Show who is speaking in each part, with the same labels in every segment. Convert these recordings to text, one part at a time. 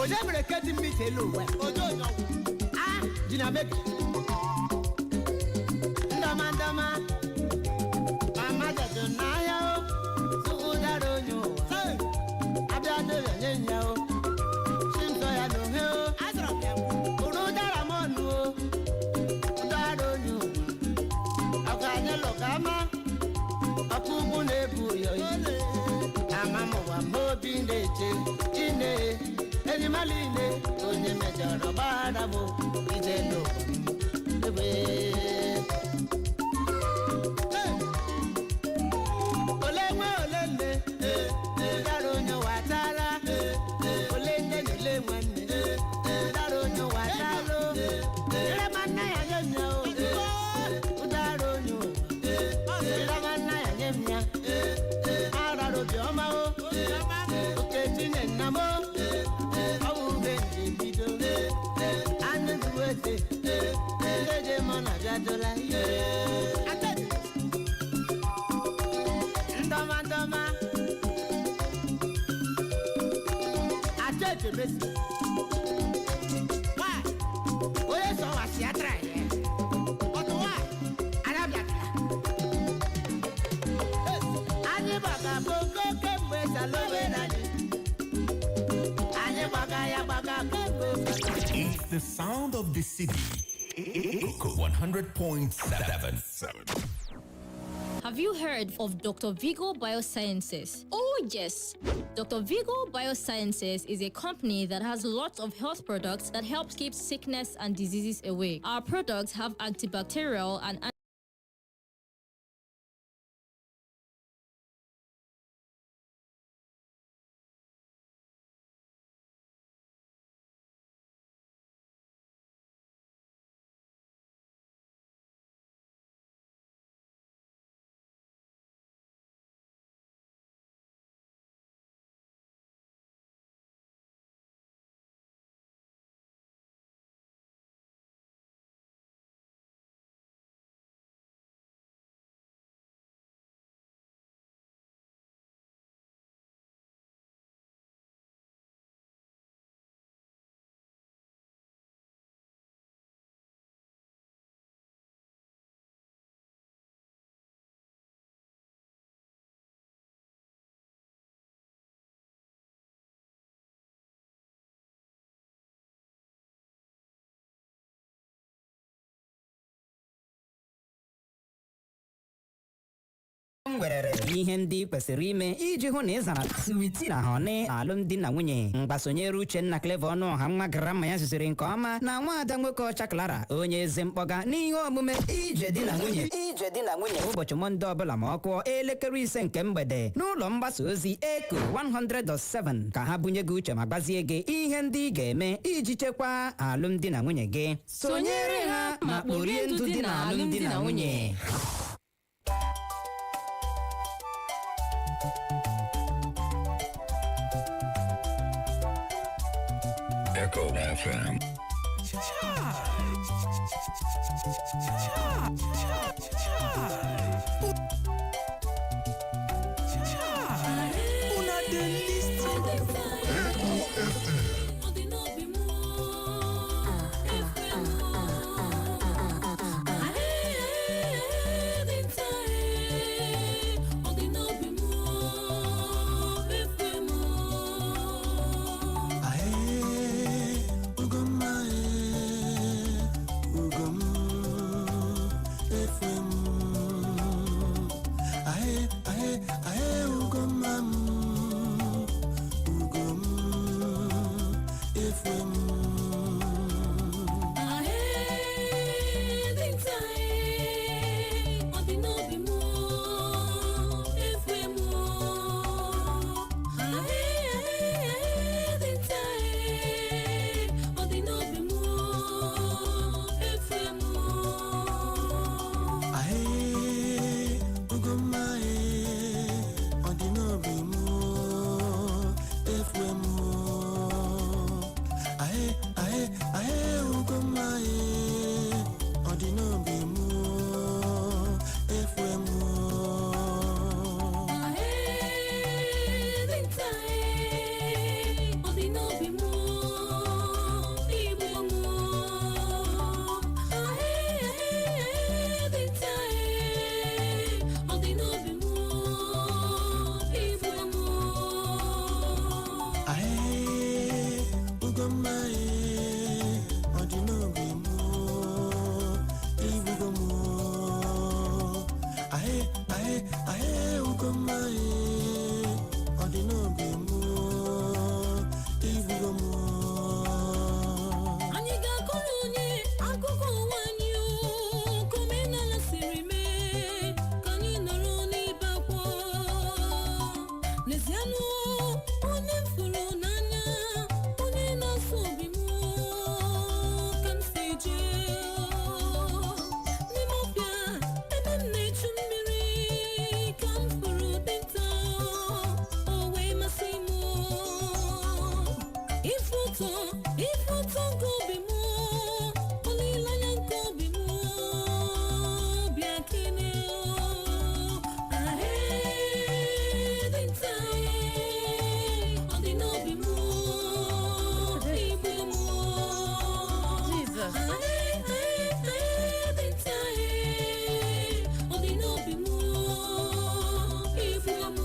Speaker 1: Onye mere kedi mmiri elu ụwa a ji na mebi ndọma ndọma mama jeju n'ahịa o tupu dara onye ụwa abịa dịrị nye ya o chimsọ ya n'ohe o ụrụ dara m ọnụ o dara onye ụwa ọkụ anyị lụka ama ọkụ ugwu na-ebu ụyọ ama m ụwa ma obi na-eche chine enyima niile onye mejọrọ gbaghara m ije n'ụwa ebe. Ole nwe ole nne dara onye ụwa tara, ole nne na ole nwanne dara onye ụwa tara, ịrama nna ya nye m ya o dara onye ụwa, ịrama nna ya nye m ya arara obiọma o okechi nye nna m o ọ bụ ube nji bido anụ duwete ndị je mọ na bịajụla ihe ndọma ndọma acheche mesi onye sọ wa si atra ya ọtụ wa arabiatara anyị gbaga bongo kemgbe salobere anyị anyị gbaga ya gbaga kemgbe.
Speaker 2: It's the sound of the city. Echo 100.7.
Speaker 3: Have you heard of Dr. Vigo Biosciences? Oh, yes. Dr. Vigo Biosciences is a company that has lots of health products that helps keep sickness and diseases away. Our products have antibacterial and
Speaker 4: Ngwerere ihe ndị ị kwesịrị ime iji hụ na ị zara sweet na honey alụmdi na nwunye. Mgbasonyere Uchenna Clever Ọnụọha, nwa grandma ya zuziri nke ọma, na nwaada nwoke ọcha Clara, onye eze mkpọga, n'ihe omume Ije Di na Nwunye, Ije Di na Nwunye, ụbọchị Mọnde ọbụla ma ọ kụọ elekere 5 nke mgbede n'ụlọ mgbasa ozi Eco 100.7, ka ha bunye gị uche ma gbazie gị ihe ndị ị ga-eme iji chekwaa alụmdi na nwunye gị. Sonyere ha ma kporie ndụ dị na alụmdi na nwunye.
Speaker 2: Echo FM.
Speaker 5: Una dey listen.
Speaker 2: Echo FM.
Speaker 5: Ae, Ugomma, e, Ugom, FM. Ife ụtọ, ife ụtọ nke obi m, olileanya nke obi m, bịa kene. Ahee, dị nta, ọ dị n'obi m, igbu m.
Speaker 6: Jesus.
Speaker 5: Ahee, ahee, dị nta, ọ dị n'obi m, igbu m.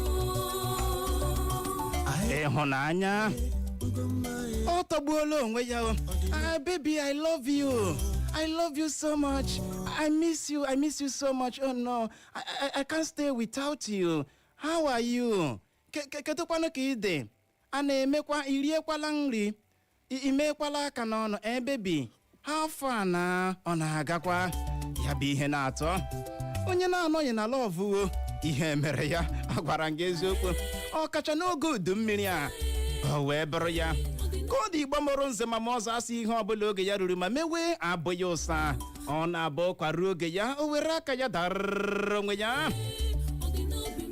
Speaker 7: Ịhụnanya ọ tọgbuola onwe ya o. Ah, baby, I love you, I love you so much. I miss you, I miss you so much. Oh no, I can't stay without you. How are you? Kedụkwanụ ka ị dị? A na-emekwa, iriekwala nri? Imekwala aka n'ọnụ? Eh, baby, how far na ọ na-agakwa? Ya bụ ihe na-atọ onye na-anọghị na love o. Ihe mere ya, agwara m gị eziokwu, ọkacha n'oge udu mmiri a, o wee bụrụ ya ka ọ dị. Igbo mụrụ nze ma ma ọzọ, asị ihe ọbụla oge ya ruru ma mewe abụghị ụsa. Ọ na-abụ kwaruo oge ya, o were aka ya darịrị onwe ya.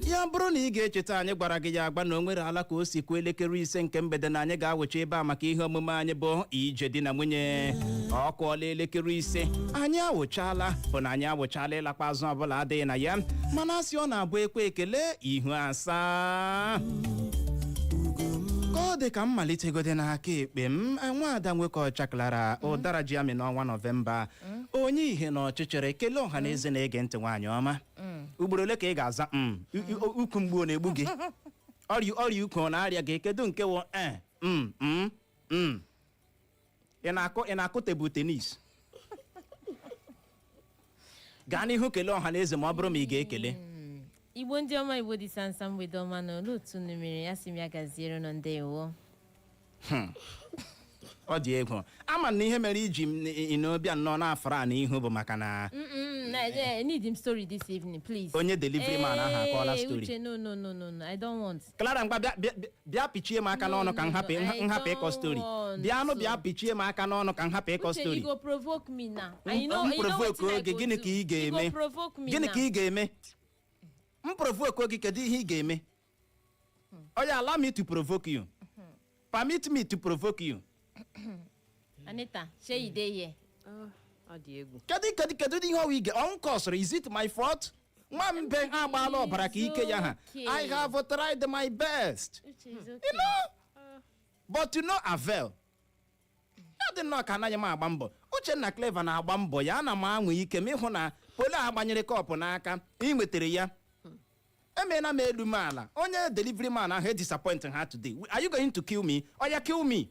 Speaker 7: Ya bụrụ na ị ga-echeta, anyị gwara gị ya agba na o nwere ala ka o si kwuo 5:00 nke mgbede na anyị ga-awụcha ebe a maka ihe omume anyị bụ Ije Di na Nwunye. Ọ kụọla 5:00, anyị awụchala. Bụ na anyị awụchala, ịlakwa azụ ọbụla adịghị na ya, mana asị ọ na-abụ ekwe ekele ihu asaa ka ọ dị. Ka m malitegode n'aka ekpe m, nwaada nwoke ọcha Clara, ụdara ji amị n'ọnwa Nọvemba, onye ihe na ọchịchịrị, kelee ọha na eze na-ege ntị. Nwaanyị ọma, ugboro ole ka ị ga-aza m? Ukwu mgbu ọ na-egbu gị? Ọrịa ukwu ọ na-arịa gị? Kedu nke wụ e m m m? Ị na-akụ table tennis? Gaa n'ihu, kelee ọha na eze ma ọ bụrụ ma ị ga-ekele.
Speaker 6: Igbo ndị ọma, Igbo dị sansa, mgbede ọma. Na olee otu unu mere ya? Sị m ya gaziere unu, ndewo.
Speaker 7: Ọ dị egwu. Ama m na ihe mere iji m ịnọbịa nnọọ n'afọrọ a n'ihu bụ maka na
Speaker 6: I need him story this evening, please.
Speaker 7: Onye delivery man ahụ akọọla
Speaker 6: Hey,
Speaker 7: story.
Speaker 6: Uche, no, no, no, no, no, I don't want.
Speaker 7: Clara, ngwa, bịa, bịa, bịa pichie m aka n'ọnụ ka m hapụ
Speaker 6: I
Speaker 7: m hapụ ịkọ
Speaker 6: don't
Speaker 7: story.
Speaker 6: want
Speaker 7: Bịanụ,
Speaker 6: to.
Speaker 7: bịa pichie m aka n'ọnụ ka m hapụ ịkọ
Speaker 6: Uche,
Speaker 7: story.
Speaker 6: you go provoke me now. And you know,
Speaker 7: M
Speaker 6: you know
Speaker 7: provoke
Speaker 6: wetin I
Speaker 7: oge
Speaker 6: go
Speaker 7: gịnị
Speaker 6: do.
Speaker 7: ka ị
Speaker 6: You
Speaker 7: ga-eme?
Speaker 6: go provoke me
Speaker 7: Gịnị
Speaker 6: now.
Speaker 7: ka ị ga-eme? M provoke oge, kedu ihe ị ga-eme? Oya, allow me to provoke you. Permit me to provoke you.
Speaker 6: Anita, shey you dey here?
Speaker 8: Ọ dị egwu.
Speaker 7: Kedu ihe ọwụ ige ọ kọsịrị? Is it my fault? Nwambe agbaala ọbara ka ike ya ha.
Speaker 6: Okay.
Speaker 7: I have tried my best.
Speaker 6: Uche is okay.
Speaker 7: But to no avail. Ya dị nnọọ ka anaghị m agba mbọ. Uchenna Clever na-agba mbọ ya. Ana m anwa ike m ịhụ na polo a gbanyere kọpụ n'aka ị nwetara ya. Emeela m elu m ala. Onye delivery man ahụ e disappoint ha today. Are you going to kill me? Oya, kill me,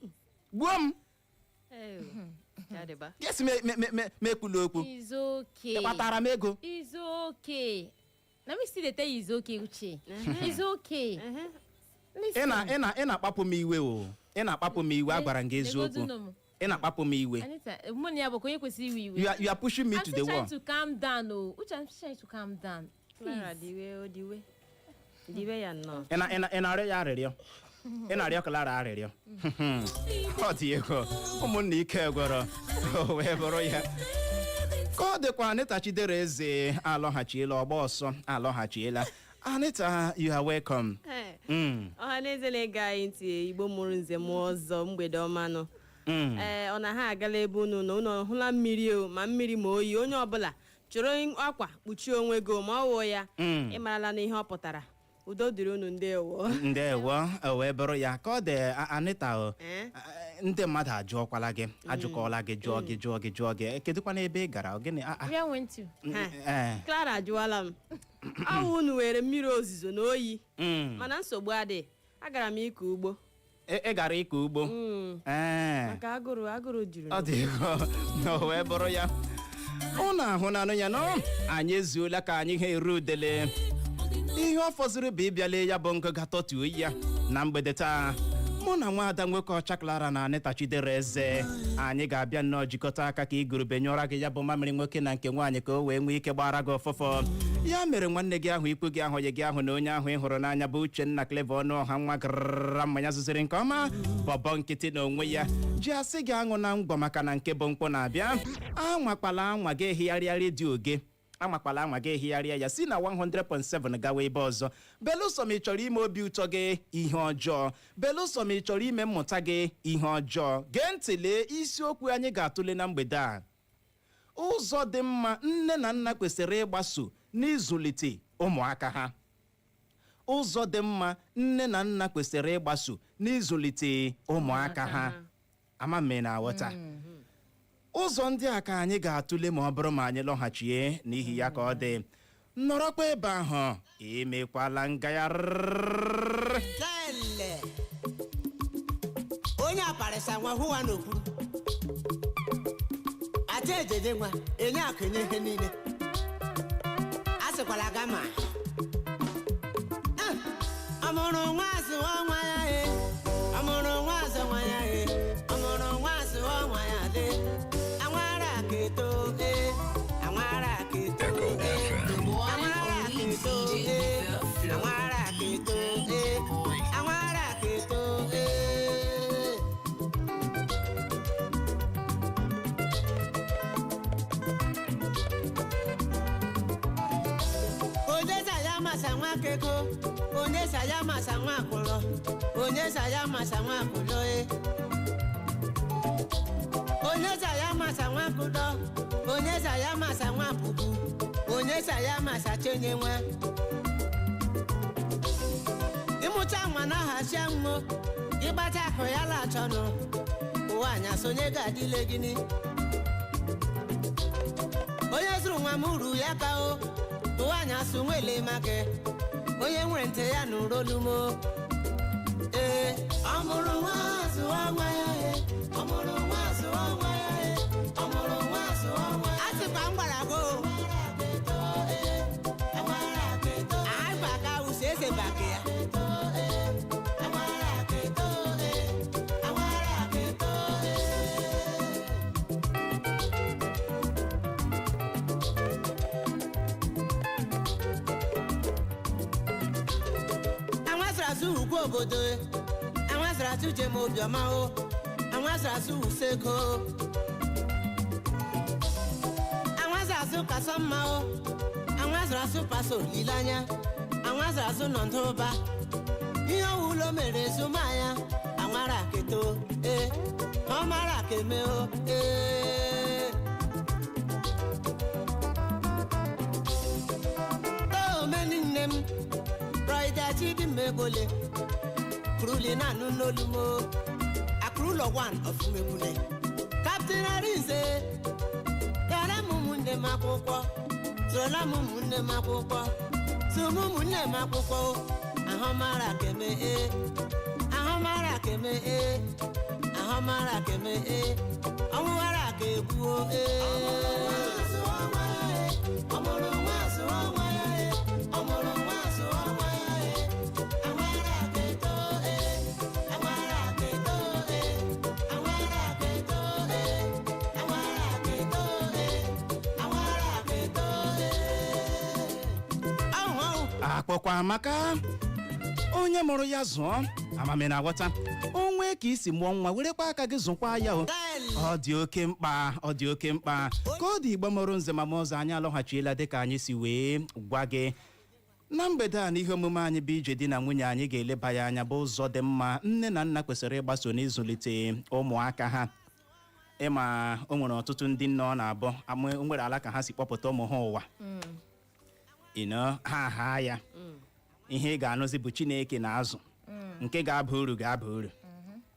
Speaker 7: gbuo m.
Speaker 8: Ya dịba.
Speaker 7: Yes, me ekwula okwu.
Speaker 6: It's okay.
Speaker 7: Ị kpatara m ego.
Speaker 6: It's okay. Na me still dey tell you it's okay, Uche. It's okay.
Speaker 7: Ị na ị na ị na-akpapụ m iwe o. Ị na-akpapụ m iwe, agwara m gị eziokwu.
Speaker 6: Legodu m.
Speaker 7: Ị na-akpapụ m iwe.
Speaker 6: Anita, mụ na ya bụ onye kwesịrị iwe iwe.
Speaker 7: You are pushing me
Speaker 6: I'm
Speaker 7: to the
Speaker 6: still
Speaker 7: wall.
Speaker 6: trying to calm down, oh. Uche, I'm still trying to calm down.
Speaker 8: Clara.
Speaker 6: Please.
Speaker 8: Diwe o, diwe diwe ya nnọọ.
Speaker 7: Ị na-arịọ ya arịrịọ? Ị na-arịọ Clara arịrịọ? Ọ dị ego, ụmụnna, ike gwọrọ o wee bụrụ ya ka ọ dịkwa. Anita Chidera Eze alọghachiela, ọgba ọsọ alọghachiela. Anita, you are welcome.
Speaker 8: Ọha na eze na-ege anyị ntị, Igbo mụrụ nze mụọ ọzọ, mgbede ọma nụ. Ee, ọ na ha agala ebe unu nọ? Unu hụla mmiri o, ma mmiri ma oyi, onye ọbụla chọrọ akwa kpuchie onwe gị o, ma ọ wụ ya. Ị marala na ihe ọ pụtara. Udo dịrị unu, ndewo.
Speaker 7: Ndewo. O wee bụrụ ya ka ọ dị. Anita o,
Speaker 8: Eh?
Speaker 7: ndị mmadụ ajụọkwala gị, ajụkọọla gị, jụọ gị, jụọ gị, jụọ gị, kedụkwana ebe ị gara? Gịnị? Ah, ah.
Speaker 6: Where went you?
Speaker 7: Eh.
Speaker 8: Clara ajụwala m ọwụ unu were mmiri ozuzo na oyi. Mana nsogbu adị, agara m ịkọ ugbo.
Speaker 7: Ị gara ịkọ ugbo? Ee.
Speaker 8: Maka agụrụ, agụrụ juru.
Speaker 7: Ọ dị ego na o wee bụrụ ya, ụnụ ahụ na anụ ya nọ. Anyị ezuola ka anyị ha eru udele. Ihe ọ fọziri bụ ịbịa lee ya bụ ngụga tọtuo ya na mgbede taa. Mụ na nwaada nwoke ọcha Clara na Anita Chidera Eze, anyị ga-abịa nnọọ jikọta aka ka igurube nyụọra gị ya bụ mamịrị nwoke na nke nwaanyị, ka o wee nwee ike gbara gị ọfọfọ. Ya mere, nwanne gị ahụ, ikwu gị ahụ, onye gị ahụ na onye ahụ ị hụrụ n'anya bụ Uchenna Clever ọnụ ọha, nwa garara mmanya zụziri nke ọma, bọbọ nkịtị na onwe ya ji asị gị aṅụ na ngwọ, maka na nke bụ mkpụ na-abịa. Anwakwala anwa gị ehigharịa redio gị. Amakwala anwa gị ehigharịa ya si na 100.7 gawa ebe ọzọ, belụsọ ma ị chọrọ ime obi ụtọ gị ihe ọjọọ, belụsọ ma ị chọrọ ime mmụta gị ihe ọjọọ. Gee ntị, lee isiokwu anyị ga-atụle na mgbede a: ụzọ dị mma nne na nna kwesịrị ịgbaso n'ịzụlite ụmụaka ha. Ụzọ dị mma nne na nna kwesịrị ịgbaso n'ịzụlite ụmụaka ha. Ama m ị na-aghọta. Ụzọ ndị a ka anyị ga-atụle ma ọ bụrụ ma anyị lọghachie. N'ihi ya, ka ọ dị, nọrọkwa ebe ahụ, emekwala ngagharị.
Speaker 1: Lele. Onye aparịsa nwa hụwa n'okpuru aja ejede nwa enye akụ enye ihe niile a sịkwala gama. Ah, ọmụrụ nwa azụọ nwa ya e, ọmụrụ nwa azụ nwa ya e, ọmụrụ nwa azụọ nwa ya dị anwara keto e, anwara keto e, anwara keto e, anwara keto e, anwara keto e. Onye saya masa nwa keko, onye saya masa nwa akwụlọ, onye saya masa nwa akwụlọ e, onye saya masa nwa akụdọ, onye saya masa nwa puku, onye saya masa chenye nwa ịmụcha nwa na ahazia nwo ịgbata akụ ya lachọnụ ụwa anya sonye ga-adịle gịnị. Onye zụrụ nwa m uru ya ka o ụwa anya sụ nwele maka onye nwere ntị ya nụrụ olu m o. Ee, ọmụrụ nwa zụọ nwa ya e, ọmụrụ nwa zụọ nwa ya e, ọmụrụ nwa zụọ nwa ya. A sịkwa m gwara gị o. Anyị gba ka awụsa eze baka ya. Àwọn asụrụ ugwu obodo e. Àwọn asụrụ asụ jem obiọma o, àwọn asụrụ asụ useko o, àwọn asụrụ asụ kasọ mma o, àwọn asụrụ asụ paso olileanya, àwọn asụrụ asụ nọ ndụba ihe ọwụlọ mere ezumaya anwara keto e ọmara keme o ee. Omeni nne m Brọida Chidimma Egbole kuruli na-anụ n'olu m o. Akụrụlọ 1 of Umegbule Captain Arinze gara m ụmụnne m akwụkwọ, zụrụla m ụmụnne m akwụkwọ, zụ m ụmụnne m akwụkwọ o. Ahụmara keme e, ahụmara keme e, ahụmara keme e, ọnwụwara ka egbuo e. Ọmụrụ nwa zụọ nwa ya e, ọmụrụ nwa zụọ nwa ya e, anwara keto e, anwara keto e, anwara keto e, anwara keto e, anwara keto e. Ahụ ahụ.
Speaker 7: Akpọkwa amaka onye mụrụ ya zụọ amami na aghọta onwe ka isi mụọ nwa, werekwa aka gị zụkwa ya o. Ọ dị oke mkpa, ọ dị oke mkpa ka ọ dị. Igbo mụrụ nze ma ọzọ, anyị alọghachiela dịka anyị si wee gwa gị na mgbede a n'ihe omume anyị bụ Ije Di na Nwunye. Anyị ga-eleba ya anya bụ ụzọ dị mma nne na nna kwesịrị ịgbaso n'ịzụlite ụmụaka ha. Ịma o nwere ọtụtụ ndị nne ọ na-abụ o nwere ala ka ha si kpọpụta ụmụ ha ụwa ino ha haa ya. Ihe ị ga-anụzi bụ Chineke na-azụ, nke ga-aba uru ga-aba uru.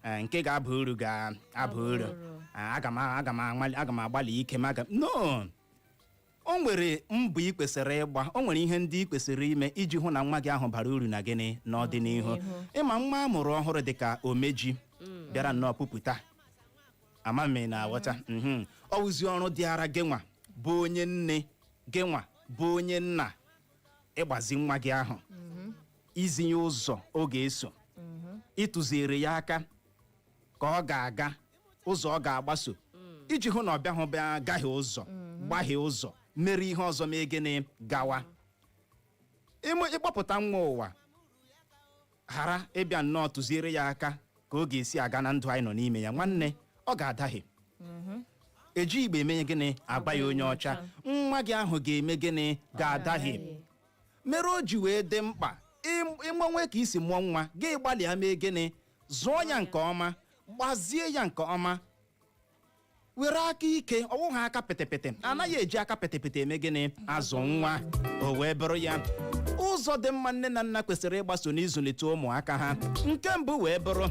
Speaker 7: Ee, nke ga-aba uru ga-aba uru. Ah, aga m agbalị ike m aga m no. O nwere mbọ ị kwesịrị ịgba, o nwere ihe ndị ị kwesịrị ime iji hụ na nwa gị ahụ bara uru na gịnị n'ọdịnihu. Ịma nwa a mụrụ ọhụrụ dị ka omeji bịara nnọọ pupụta, ama m ị na-aghọta. Ọ wụzi ọrụ dịara gị nwa bụ onye nne, gị nwa bụ onye nna, ịgbazi nwa gị ahụ, izinye ụzọ ọ ga-eso, ịtụziere ya aka ka ọ ga-aga, ụzọ ọ ga-agbaso iji hụ na ọ bịahụ bịa gaghị ụzọ, gbahie ụzọ, mere ihe ọzọ mee gịnị gawa. Ịmụ ịkpọpụta nwa ụwa ghara ịbịa nnọọ tụziere ya aka ka ọ ga-esi aga na ndụ anyị nọ n'ime ya, nwanne, ọ ga-adahie. Eji Igbo eme gịnị? Agba ya onye ọcha. Nwa gị ahụ ga-eme gịnị? Ga-adahie. Mere o ji wee dị mkpa, ịnwenwe ka isi mụọ nwa gị, gbalịa mee gịnị? Zụọ ya nke ọma, gbazie ya nke ọma, were aka ike, ọwụ ha aka pịtịpịtị. Anaghị eji aka pịtịpịtị eme gịnị? Azụ nwa. O wee bụrụ ya, ụzọ dị mma nne na nna kwesịrị ịgbaso n'ịzụlite ụmụaka ha, nke mbụ wee bụrụ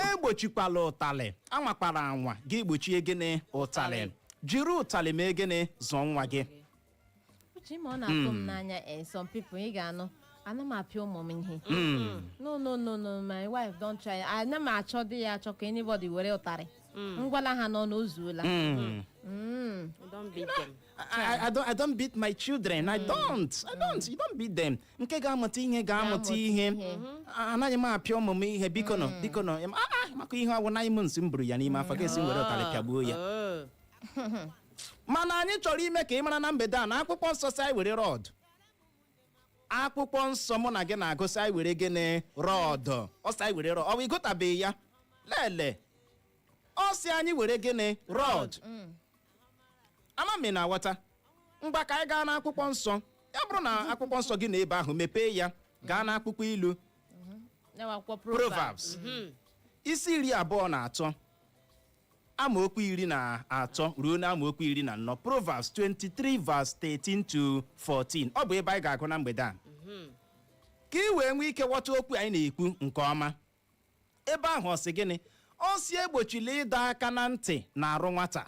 Speaker 7: egbochikwala ụtalị. Anwakwara anwa gị gbochie gịnị? Ụtalị. Jiri ụtalị mee gịnị? Zụọ nwa gị.
Speaker 6: Uche, ma ọ na-atụ m n'anya, some people ị ga-anụ, "Ana m apịa ụmụ m ihe." No, no, no, no, my wife don try. Ana m achọ dị ya achọ ka anybody were ụtarị ngwala ha nọ n'ozuola.
Speaker 8: Don't beat them.
Speaker 7: I don't beat my children. I don't. I don't. You don't beat them. Nke ga-amụta ihe ga-amụta ihe. Anaghị m apịa ụmụ m ihe, biko nọ, biko nọ. Ah, maka ihe ọwụ 9 months m buru ya n'ime afọ, ga-esi were ụtarị pịagbuo ya?
Speaker 8: Oh.
Speaker 7: Mana anyị chọrọ ime ka ị mara na mgbede a na Akwụkwọ Nsọ si anyị were rod. Akwụkwọ Nsọ mụ na gị na-agụ si anyị were gịnị? Rod. Ọ sị anyị were rod. Ọ bụ ịgụtabeghị ya? Lele. Ọ sị anyị were gịnị? Rod. Ama m ị na-aghọta. Ngwa, ka anyị gaa n'Akwụkwọ Nsọ. Ya bụrụ na Akwụkwọ Nsọ gị na ebe ahụ, mepee ya gaa n'akwụkwọ Ilu.
Speaker 6: Ya bụ akwụkwọ.
Speaker 7: Proverbs, isi 23, amaokwu 13 ruo na amaokwu 14. Proverbs 23 verse 13 to 14. Ọ bụ ebe anyị ga-agụ na mgbede a ka ị wee nwee ike ghọta okwu anyị na-ekwu nke ọma. Ebe ahụ ọ sị gịnị? Ọ sị egbochila ịdọ aka na ntị na arụ nwata.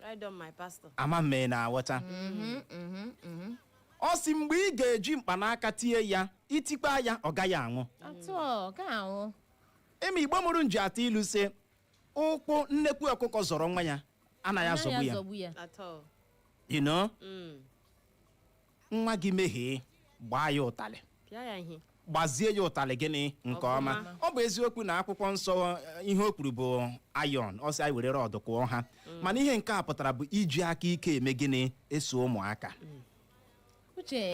Speaker 8: Right on, my pastor.
Speaker 7: Ama mme na-aghọta. Ọ sị mgbe ị ga-eji mkpanaka tie ya, itikpa ya, ọ gaghị anwụ.
Speaker 6: Atụ ọ gaghị anwụ.
Speaker 7: Ịma Igbo mụrụ nji atụ ilu sị ụkwụ nnekwu ọkụkọ zọrọ nwa ya anaghị azọgbu ya.
Speaker 6: Azọgbu ya.
Speaker 8: At all.
Speaker 7: Nwa gị mehie, gbaa ya ụtalị.
Speaker 8: Pịa ya ihe.
Speaker 7: Gbazie ya ụtalị gịnị? Nke ọma.
Speaker 8: Ọfụma.
Speaker 7: Ọ bụ eziokwu na Akwụkwọ Nsọ, ihe o kwuru bụ iron. Ọ sị anyị were rod kụọ ha, mana ihe nke a pụtara bụ iji aka ike eme gịnị? Eso ụmụaka.
Speaker 6: Uche,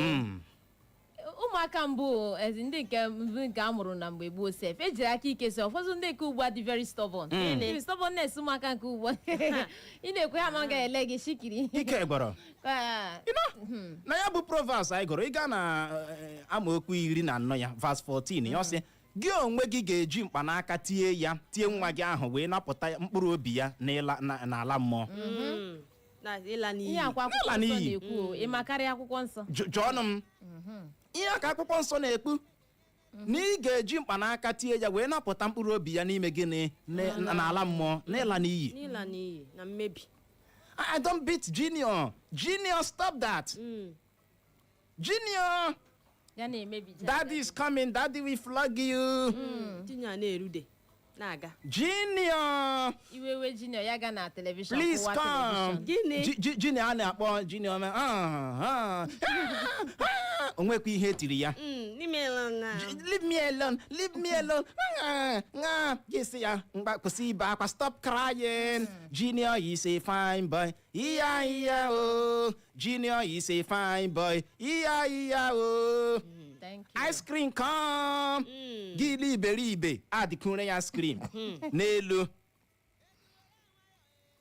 Speaker 6: ụmụaka mbụ ezi ndị nke mbụ nke a mụrụ na mgbe gboo sef ejiri aka ike so. Ụfọdụ ndị nke ugbu a dị very stubborn. Very stubbornness. Ụmụaka nke ugbu a, ị na-ekwe ha ma ga-ele gị shikiri.
Speaker 7: Ike gwọrọ.
Speaker 6: Ah,
Speaker 7: Na ya bụ Proverbs anyị gụrụ, ị gaa na amaokwu 14 ya, verse 14 ya, ọ sị gị onwe gị ga-eji mkpanaka tie ya, tie nwa gị ahụ, wee napụta ya mkpụrụ obi ya n'ala mmụọ.
Speaker 8: Na ịla n'iyi.
Speaker 6: Ihe akwa Akwụkwọ
Speaker 7: N'ịla
Speaker 6: Nsọ
Speaker 7: n'iyi.
Speaker 6: na-ekwu o, ị ma karịa Akwụkwọ Nsọ.
Speaker 7: Jụọnụ m ihe a ka Akwụkwọ Nsọ na-ekwu, na ị ga-eji mkpanaka tie ya wee napụta mkpụrụ obi ya n'ime gịnị? N'ala mmụọ, n'ịla n'iyi.
Speaker 8: N'ịla n'iyi na mmebi.
Speaker 7: I don't beat Junior. Junior, stop that. Junior.
Speaker 6: Ya na-emebi.
Speaker 7: Daddy is coming. Daddy will flog you.
Speaker 8: Junior na-erude na-aga.
Speaker 7: Junior.
Speaker 6: Iwe we Junior, ya ga na television
Speaker 7: Please
Speaker 6: kụwa
Speaker 7: come.
Speaker 6: television.
Speaker 8: Gịnị?
Speaker 7: Junior a na-akpọ Junior ma, ah, ah, ah, o nwekwa ihe etiri ya.
Speaker 8: N'ime na
Speaker 7: Leave me alone, leave me alone. Ah, ah. Gị sị ya mgba, kwụsị ibe akwa, stop crying. Junior is a fine boy, iya iya o. Junior is a fine boy, iya iya o.
Speaker 6: Thank you.
Speaker 7: Ice cream come. Gị li iberibe adịkwure ya ice cream n'elu.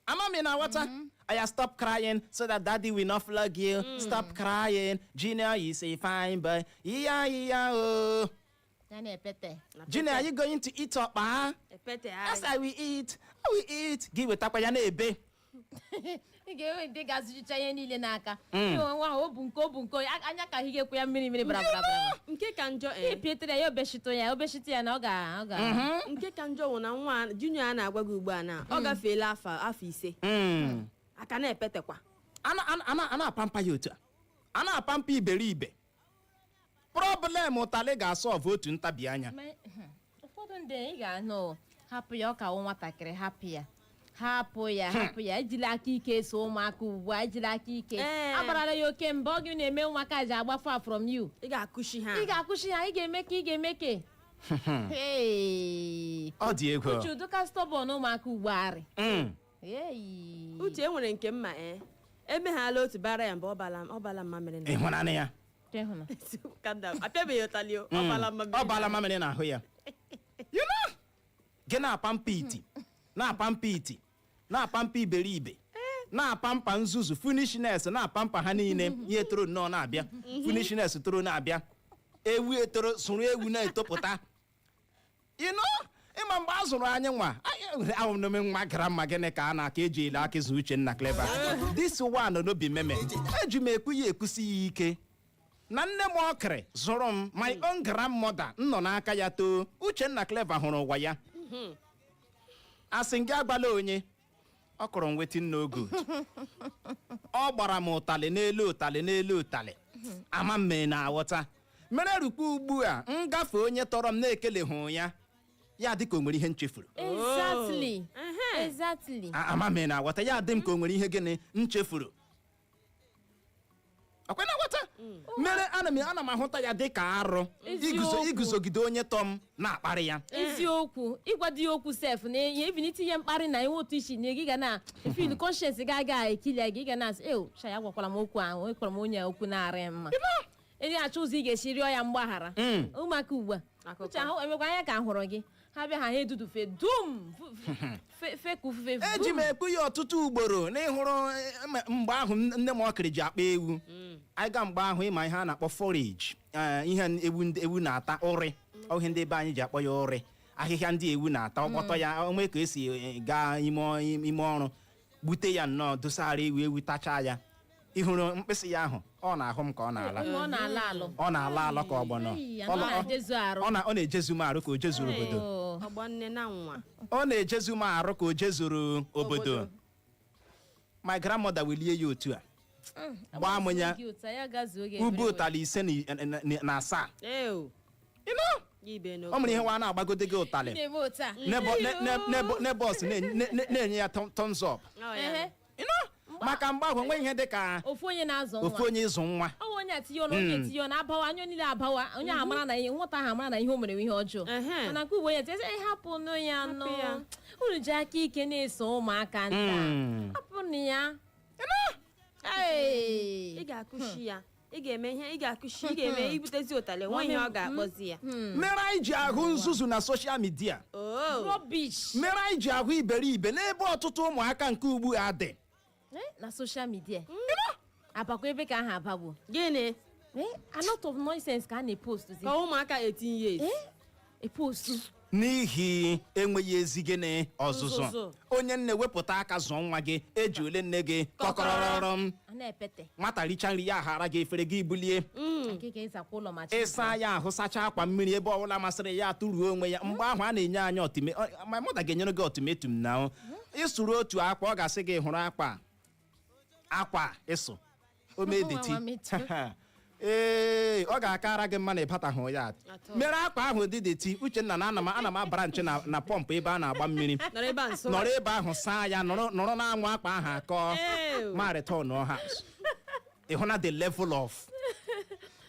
Speaker 7: Ama m ị na-aghọta. Aya, stop crying so that Daddy will not flog you. Stop crying. Junior is a fine boy, iya iya o.
Speaker 6: Ya na-epete.
Speaker 7: Junior, are you going to eat ọkpa?
Speaker 8: Epete.
Speaker 7: Yes, I will eat, I will eat. Gị wetakwa ya na-ebe.
Speaker 6: Ị ga-enwe ndị ga-azụchicha ihe niile n'aka. Ị nwe nwa ahụ, o bu nke o bu nke anya ka higekwe ya mmiri mmiri bara bara bara.
Speaker 8: Nke ka njọ
Speaker 6: Ị pietere ya, obeshito ya, obeshito ya na ọ ga
Speaker 8: Nke ka njọ wụ na nwa Junior a na-agwa gị ugbu a na ọ gafeela afọ 5, aka na-epetekwa.
Speaker 7: A na-apampa ya otu a, a na-apampa iberibe. Problem ụtalị ga-asolve otu ntabi anya.
Speaker 6: Ụfọdụ ndị ị ga-anụ, "Hapụ ya, ọ ka wụ nwatakịrị, hapụ ya, hapụ ya, hapụ ya." Ejila aka ike eso ụmụaka ugbu a, ejila aka ike. Abarala ya oke mba. Ọ gị na-eme ụmụaka ji agba far from you.
Speaker 8: Ị ga-akụshi ha.
Speaker 6: Ị ga-akwụsị ha, ị ga-eme ka ị ga-eme ka. Hey.
Speaker 7: Ọ dị egwu.
Speaker 6: Uche, uduka stubborn ụmụaka ugbu arị. Hey.
Speaker 8: Uche, e nwere nke mma emeghala otu bara ya mgbe ọ bala mmamịrị na
Speaker 7: Ịhụnanya ya.
Speaker 6: Ịhụna.
Speaker 8: Calm down. Apịabeghị ụtalị o, ọ bala mmamịrị.
Speaker 7: Ọ baala mamịrị n'ahụ ya. Gị na-apampa iti, na-apampa iti. Na-apamper iberibe, na-apamper nzuzu, foolishness, na-apamper ha niile. Ihe toro nnọọ na-abịa, foolishness toro na-abịa, ewu etoro, sụrụ ewu na-etopụta. Ịma mgbe a zụrụ anyị nwa ahụ nwa gara mma, gịnị ka a na-aka eji ele aka ịzụ? Uchenna Clever, this one no be meme. Eji m ekwu ya, ekwusi ya ike na nne m ọkịrị zụrụ m, my own grandmother, m nọ n'aka ya too. Uchenna Clever hụrụ ụwa ya. Asị gị agbala onye ọ kụrụ m, wetin no good. Ọ gbara m ụtalị n'elu ụtalị n'elu ụtalị, ama m na aghọta mere rukwa ugbu a ngafe onye tọrọ m na-ekelehụ ya, ya dị ka o nwere ihe m chefuru.
Speaker 6: Exactly.
Speaker 7: Ama m na aghọta, ya dị m ka o nwere ihe gịnị m chefuru. Ọkwa na aghọta mere ana m ahụta ya dị ka arụ iguzo
Speaker 6: Eziokwu.
Speaker 7: iguzogide onye tọ m na-akparị ya.
Speaker 6: Eziokwu, ịgwa di ya okwu sef na ihe, even itinye mkparị na enwe otu isi na gị ga na feel conscience, ga aga ekili gị, ị ga na-asị, "Ew, sha, gwakwara m okwu ahụ, ekwara m onye a okwu na-arị mma." Ị achọ ụzọ ị ga-esi rịọ ya mgbaghara. Ụmụaka ugbu a,
Speaker 8: Akụkọ.
Speaker 6: uche ahụ emekwa anya ka hụrụ gị, ha bịa, ha edudufe dum feku ufufe.
Speaker 7: Eji m ekwu ya ọtụtụ ugboro n'ịhụrụ mgbe ahụ nne m ọkịrị ji akpa ewu anyị ga mgbe ahụ, ịma ihe a na-akpọ forage, ihe ewu ewu na-ata, ụrị. Ọ ihe ndị ebe anyị ji akpọ ya ụrị, ahịhịa ndị ewu na-ata. Ọkpọtọ ya onwe ka esi gaa ime ọrụ, gbute ya nnọọ, dosara ewu, ewu tachaa ya. Ịhụrụ mkpịsị ya ahụ, ọ na-ahụ m ka ọ na-ala.
Speaker 6: Ọ na-ala alụ.
Speaker 7: Ọ na-ala alọ ka ọgbọnọ.
Speaker 6: Ei, ya na-ejezu arụ.
Speaker 7: Ọ na-ejezu m arụ ka o jezuru obodo.
Speaker 6: Oh.
Speaker 8: Ọgbọ nne na nwa.
Speaker 7: Ọ na-ejezu m arụ ka o jezuru obodo.
Speaker 8: Obodo.
Speaker 7: My grandmother welie ya otu a, gbaa m ya
Speaker 6: Gị ụta ya gazuo gị
Speaker 7: ube
Speaker 6: everywhere.
Speaker 7: ụtalị 5 na 7.
Speaker 8: Ew.
Speaker 7: You know?
Speaker 8: Ibe
Speaker 7: Ọ nwere ihe nwa na-agbagode gị ụtalị.
Speaker 6: Na-eme otu a.
Speaker 7: Neighbors na-enye ya thumbs up.
Speaker 8: Oh, ya.
Speaker 6: Ehe.
Speaker 7: You know? Maka mgbe ahụ enweghị ihe dị ka
Speaker 6: ofu onye na-azụ nwa,
Speaker 7: ofu onye ịzụ nwa.
Speaker 6: Ọ bụ onye atinye ọnụ, onye etinye ọnụ, abawa anya niile, abawa onye ahụ amara na ihe nwata ahụ amara na ihe o mere bụ ihe ọjọọ. Mana nke ugbo, onye tinye, hapụnụ ya nụ.
Speaker 8: Ya.
Speaker 6: Unu ji aka ike na-eso ụmụaka nta. Hapụnụ ya. Ee.
Speaker 8: Ị ga-akụshi ya, ị ga-eme ihe ị ga-akụshi, ị ga-eme ibutezi ụtalị, nwe ihe ọ ga-akpọzi ya.
Speaker 7: Mere anyị ji ahụ nzuzu na social media.
Speaker 8: Oh.
Speaker 6: Rubbish.
Speaker 7: Mere anyị ji ahụ iberibe n'ebe ọtụtụ ụmụaka nke ugbu a dị.
Speaker 6: Na social media abakwa ebe ka aha abagbo.
Speaker 8: Gịnị?
Speaker 6: A lot of nonsense ka a na-epost.
Speaker 8: Ka ụmụaka 18 years.
Speaker 6: Epost.
Speaker 7: N'ihi enweghị ezi gịnị? Ọzụzụ.
Speaker 8: Nzuzu.
Speaker 7: Onye nne, wepụta aka zụọ nwa gị. Eji ole nne gị kọkọrọrọrọ m.
Speaker 6: A na-epete.
Speaker 7: Nwata richa nri ya, ghara gị efere gị, bulie.
Speaker 6: Akịka ịzakwa ụlọ ma chi.
Speaker 7: Ịsa ya ahụ, sachaa akwa mmiri, ebe ọbụla masịrị ya tụruo onwe ya. Mgbe ahụ a na-enye anyị my mother ga-enyere gị ultimatum na ịsụrụ otu akwa, ọ ga-asị gị hụrụ akwa a, akwa ịsụ omedeti.
Speaker 6: Nwa metụ.
Speaker 7: Ee, ọ ga-akara gị mma na ịbatahụ ya.
Speaker 8: Atọ.
Speaker 7: Mere akwa ahụ dị dirty, Uchenna, na ana m abara nche na pọmpụ ebe a na-agba mmiri.
Speaker 8: Nọrọ ebe a nso.
Speaker 7: Nọrọ ebe ahụ saa ya, nọrọ n'anwụ, akwa ahụ akọ.
Speaker 8: Ew.
Speaker 7: Ma return house. Ị hụ na the level of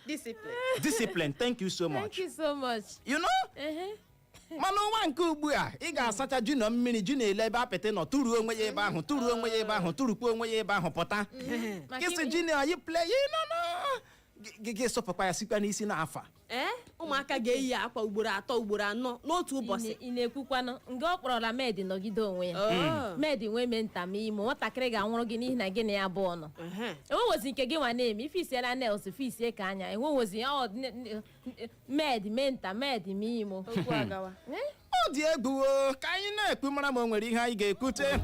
Speaker 8: discipline.
Speaker 7: Discipline, thank you so
Speaker 6: Thank
Speaker 7: much.
Speaker 6: you so much.
Speaker 7: You know, mana ụwa nke ugbu a, ị ga-asacha ji nọ mmiri, ji na-ele ebe apịtị nọ, tụruo onwe ya ebe ahụ, tụruo onwe ya ebe ahụ, tụrụkwa onwe ya ebe ahụ, pụta.
Speaker 6: Maka
Speaker 7: Kịsị ji na anyị play no no gị, gị sọpụkwa ya sikwa n'isi n'afa.
Speaker 8: Ee, ụmụaka ga-eyi akwa ugboro 3, ugboro 4 n'otu ụbọchị.
Speaker 6: Ị na-ekwukwanụ nga ọ kpọrọla maid nọgide onwe ya.
Speaker 8: Oh.
Speaker 6: Maid nwee mee nta ma ime nwatakịrị ga-anwụrụ gị n'ihi na gị na ya abụọ nọ. Enwewozi nke gị nwa na-eme ifisiela nails, fisie ka anya enwewozi ọ maid mee nta, maid mee imo.
Speaker 8: Okwu agawa.
Speaker 7: Ọ dị egwu o, ka anyị na-ekwu mara ma o nwere ihe anyị ga-ekwute.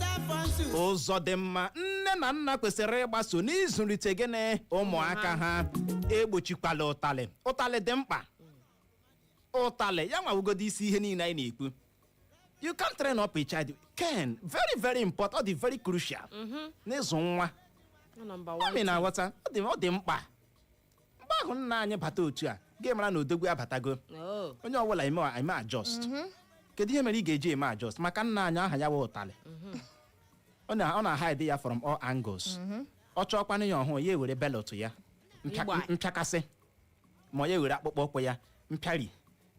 Speaker 7: Ụzọ dị mma nne na nna kwesịrị ịgbaso n'ịzụlite gịnị? Ụmụaka ha. Egbochikwala ụtalị. Ụtalị dị mkpa. Ụtalị ya nwawugodo isi ihe niile anyị na-ekwu. You can train up a child, can very very important, ọ dị very crucial n'ịzụ nwa.
Speaker 8: Ọ number
Speaker 7: Amị
Speaker 8: 1.
Speaker 7: na-aghọta, ọ dị mkpa. Mgbe ahụ nna anyị bata otu a, gị mara na odogwu abatago.
Speaker 8: Oh.
Speaker 7: Onye ọbụla eme adjust. Kedu ihe mere ị ga-eji eme adjust? Maka nna anyị aha ya wụ ụtalị. Ọ na hide ya from all angles. Ọ chọọkwanụ ya ọhụụ ya, ewere belt ya
Speaker 8: Ịgba.
Speaker 7: mpịakasị, ma ya ewere akpụkpọ ụkwụ ya mpịari.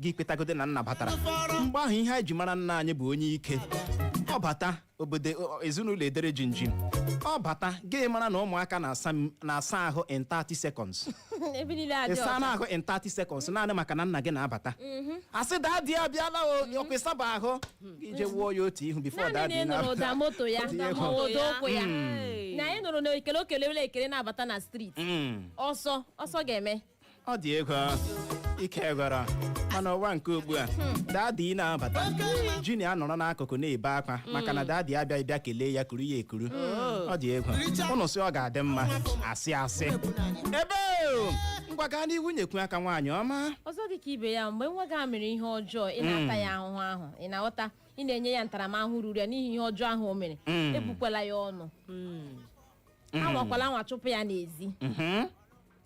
Speaker 7: Gị kpetagode na nna batara. Mgbe ahụ ihe anyị ji mara nna anyị bụ onye ike. Ọ bata obodo, ezinụlọ edere jinjim. Ọ bata, gị mara na ụmụaka na-asa ahụ in 30 seconds.
Speaker 6: Ebe niile adị
Speaker 7: Ịsa
Speaker 6: ọcha.
Speaker 7: ahụ in 30 seconds, naanị maka na nna gị na-abata. Asị daddy abịala o, ọkwa ịsaba ahụ, ije wuo ya otu ihu before
Speaker 6: Naanị
Speaker 7: daddy
Speaker 6: na ị nụrụ ụda moto ya
Speaker 7: Dị
Speaker 6: ma
Speaker 7: egwu.
Speaker 6: ọ ụda ụkwụ ya,
Speaker 8: Hey.
Speaker 6: na anyị nụrụ na ekele o kelewela ekele na-abata na street, ọsọ ọsọ ga-eme.
Speaker 7: Ọ dị ego ike gwara, mana ụwa nke ugbu a, daddy na-abata, junior anọrọ n'akụkụ na-ebe akwa maka na daddy abịaghị bịa kelee ya, kuru ya ekuru. Ọ dị egwu. Ụnụ sị ọ ga-adị mma, asị asị ebe o. Ngwa, gaa n'ihu, nyekwu aka, nwaanyị ọma.
Speaker 6: Ọzọ dị ka ibe ya, mgbe nwa gị a mere ihe ọjọọ, ị na-ata ya ahụhụ ahụ, ị na-aghọta, ị na-enye ya ntaramahụhụ ruru ya n'ihi ihe ọjọọ ahụ o mere, ebukwala ya ọnụ, anwakwala anwa chụpụ ya n'ezi.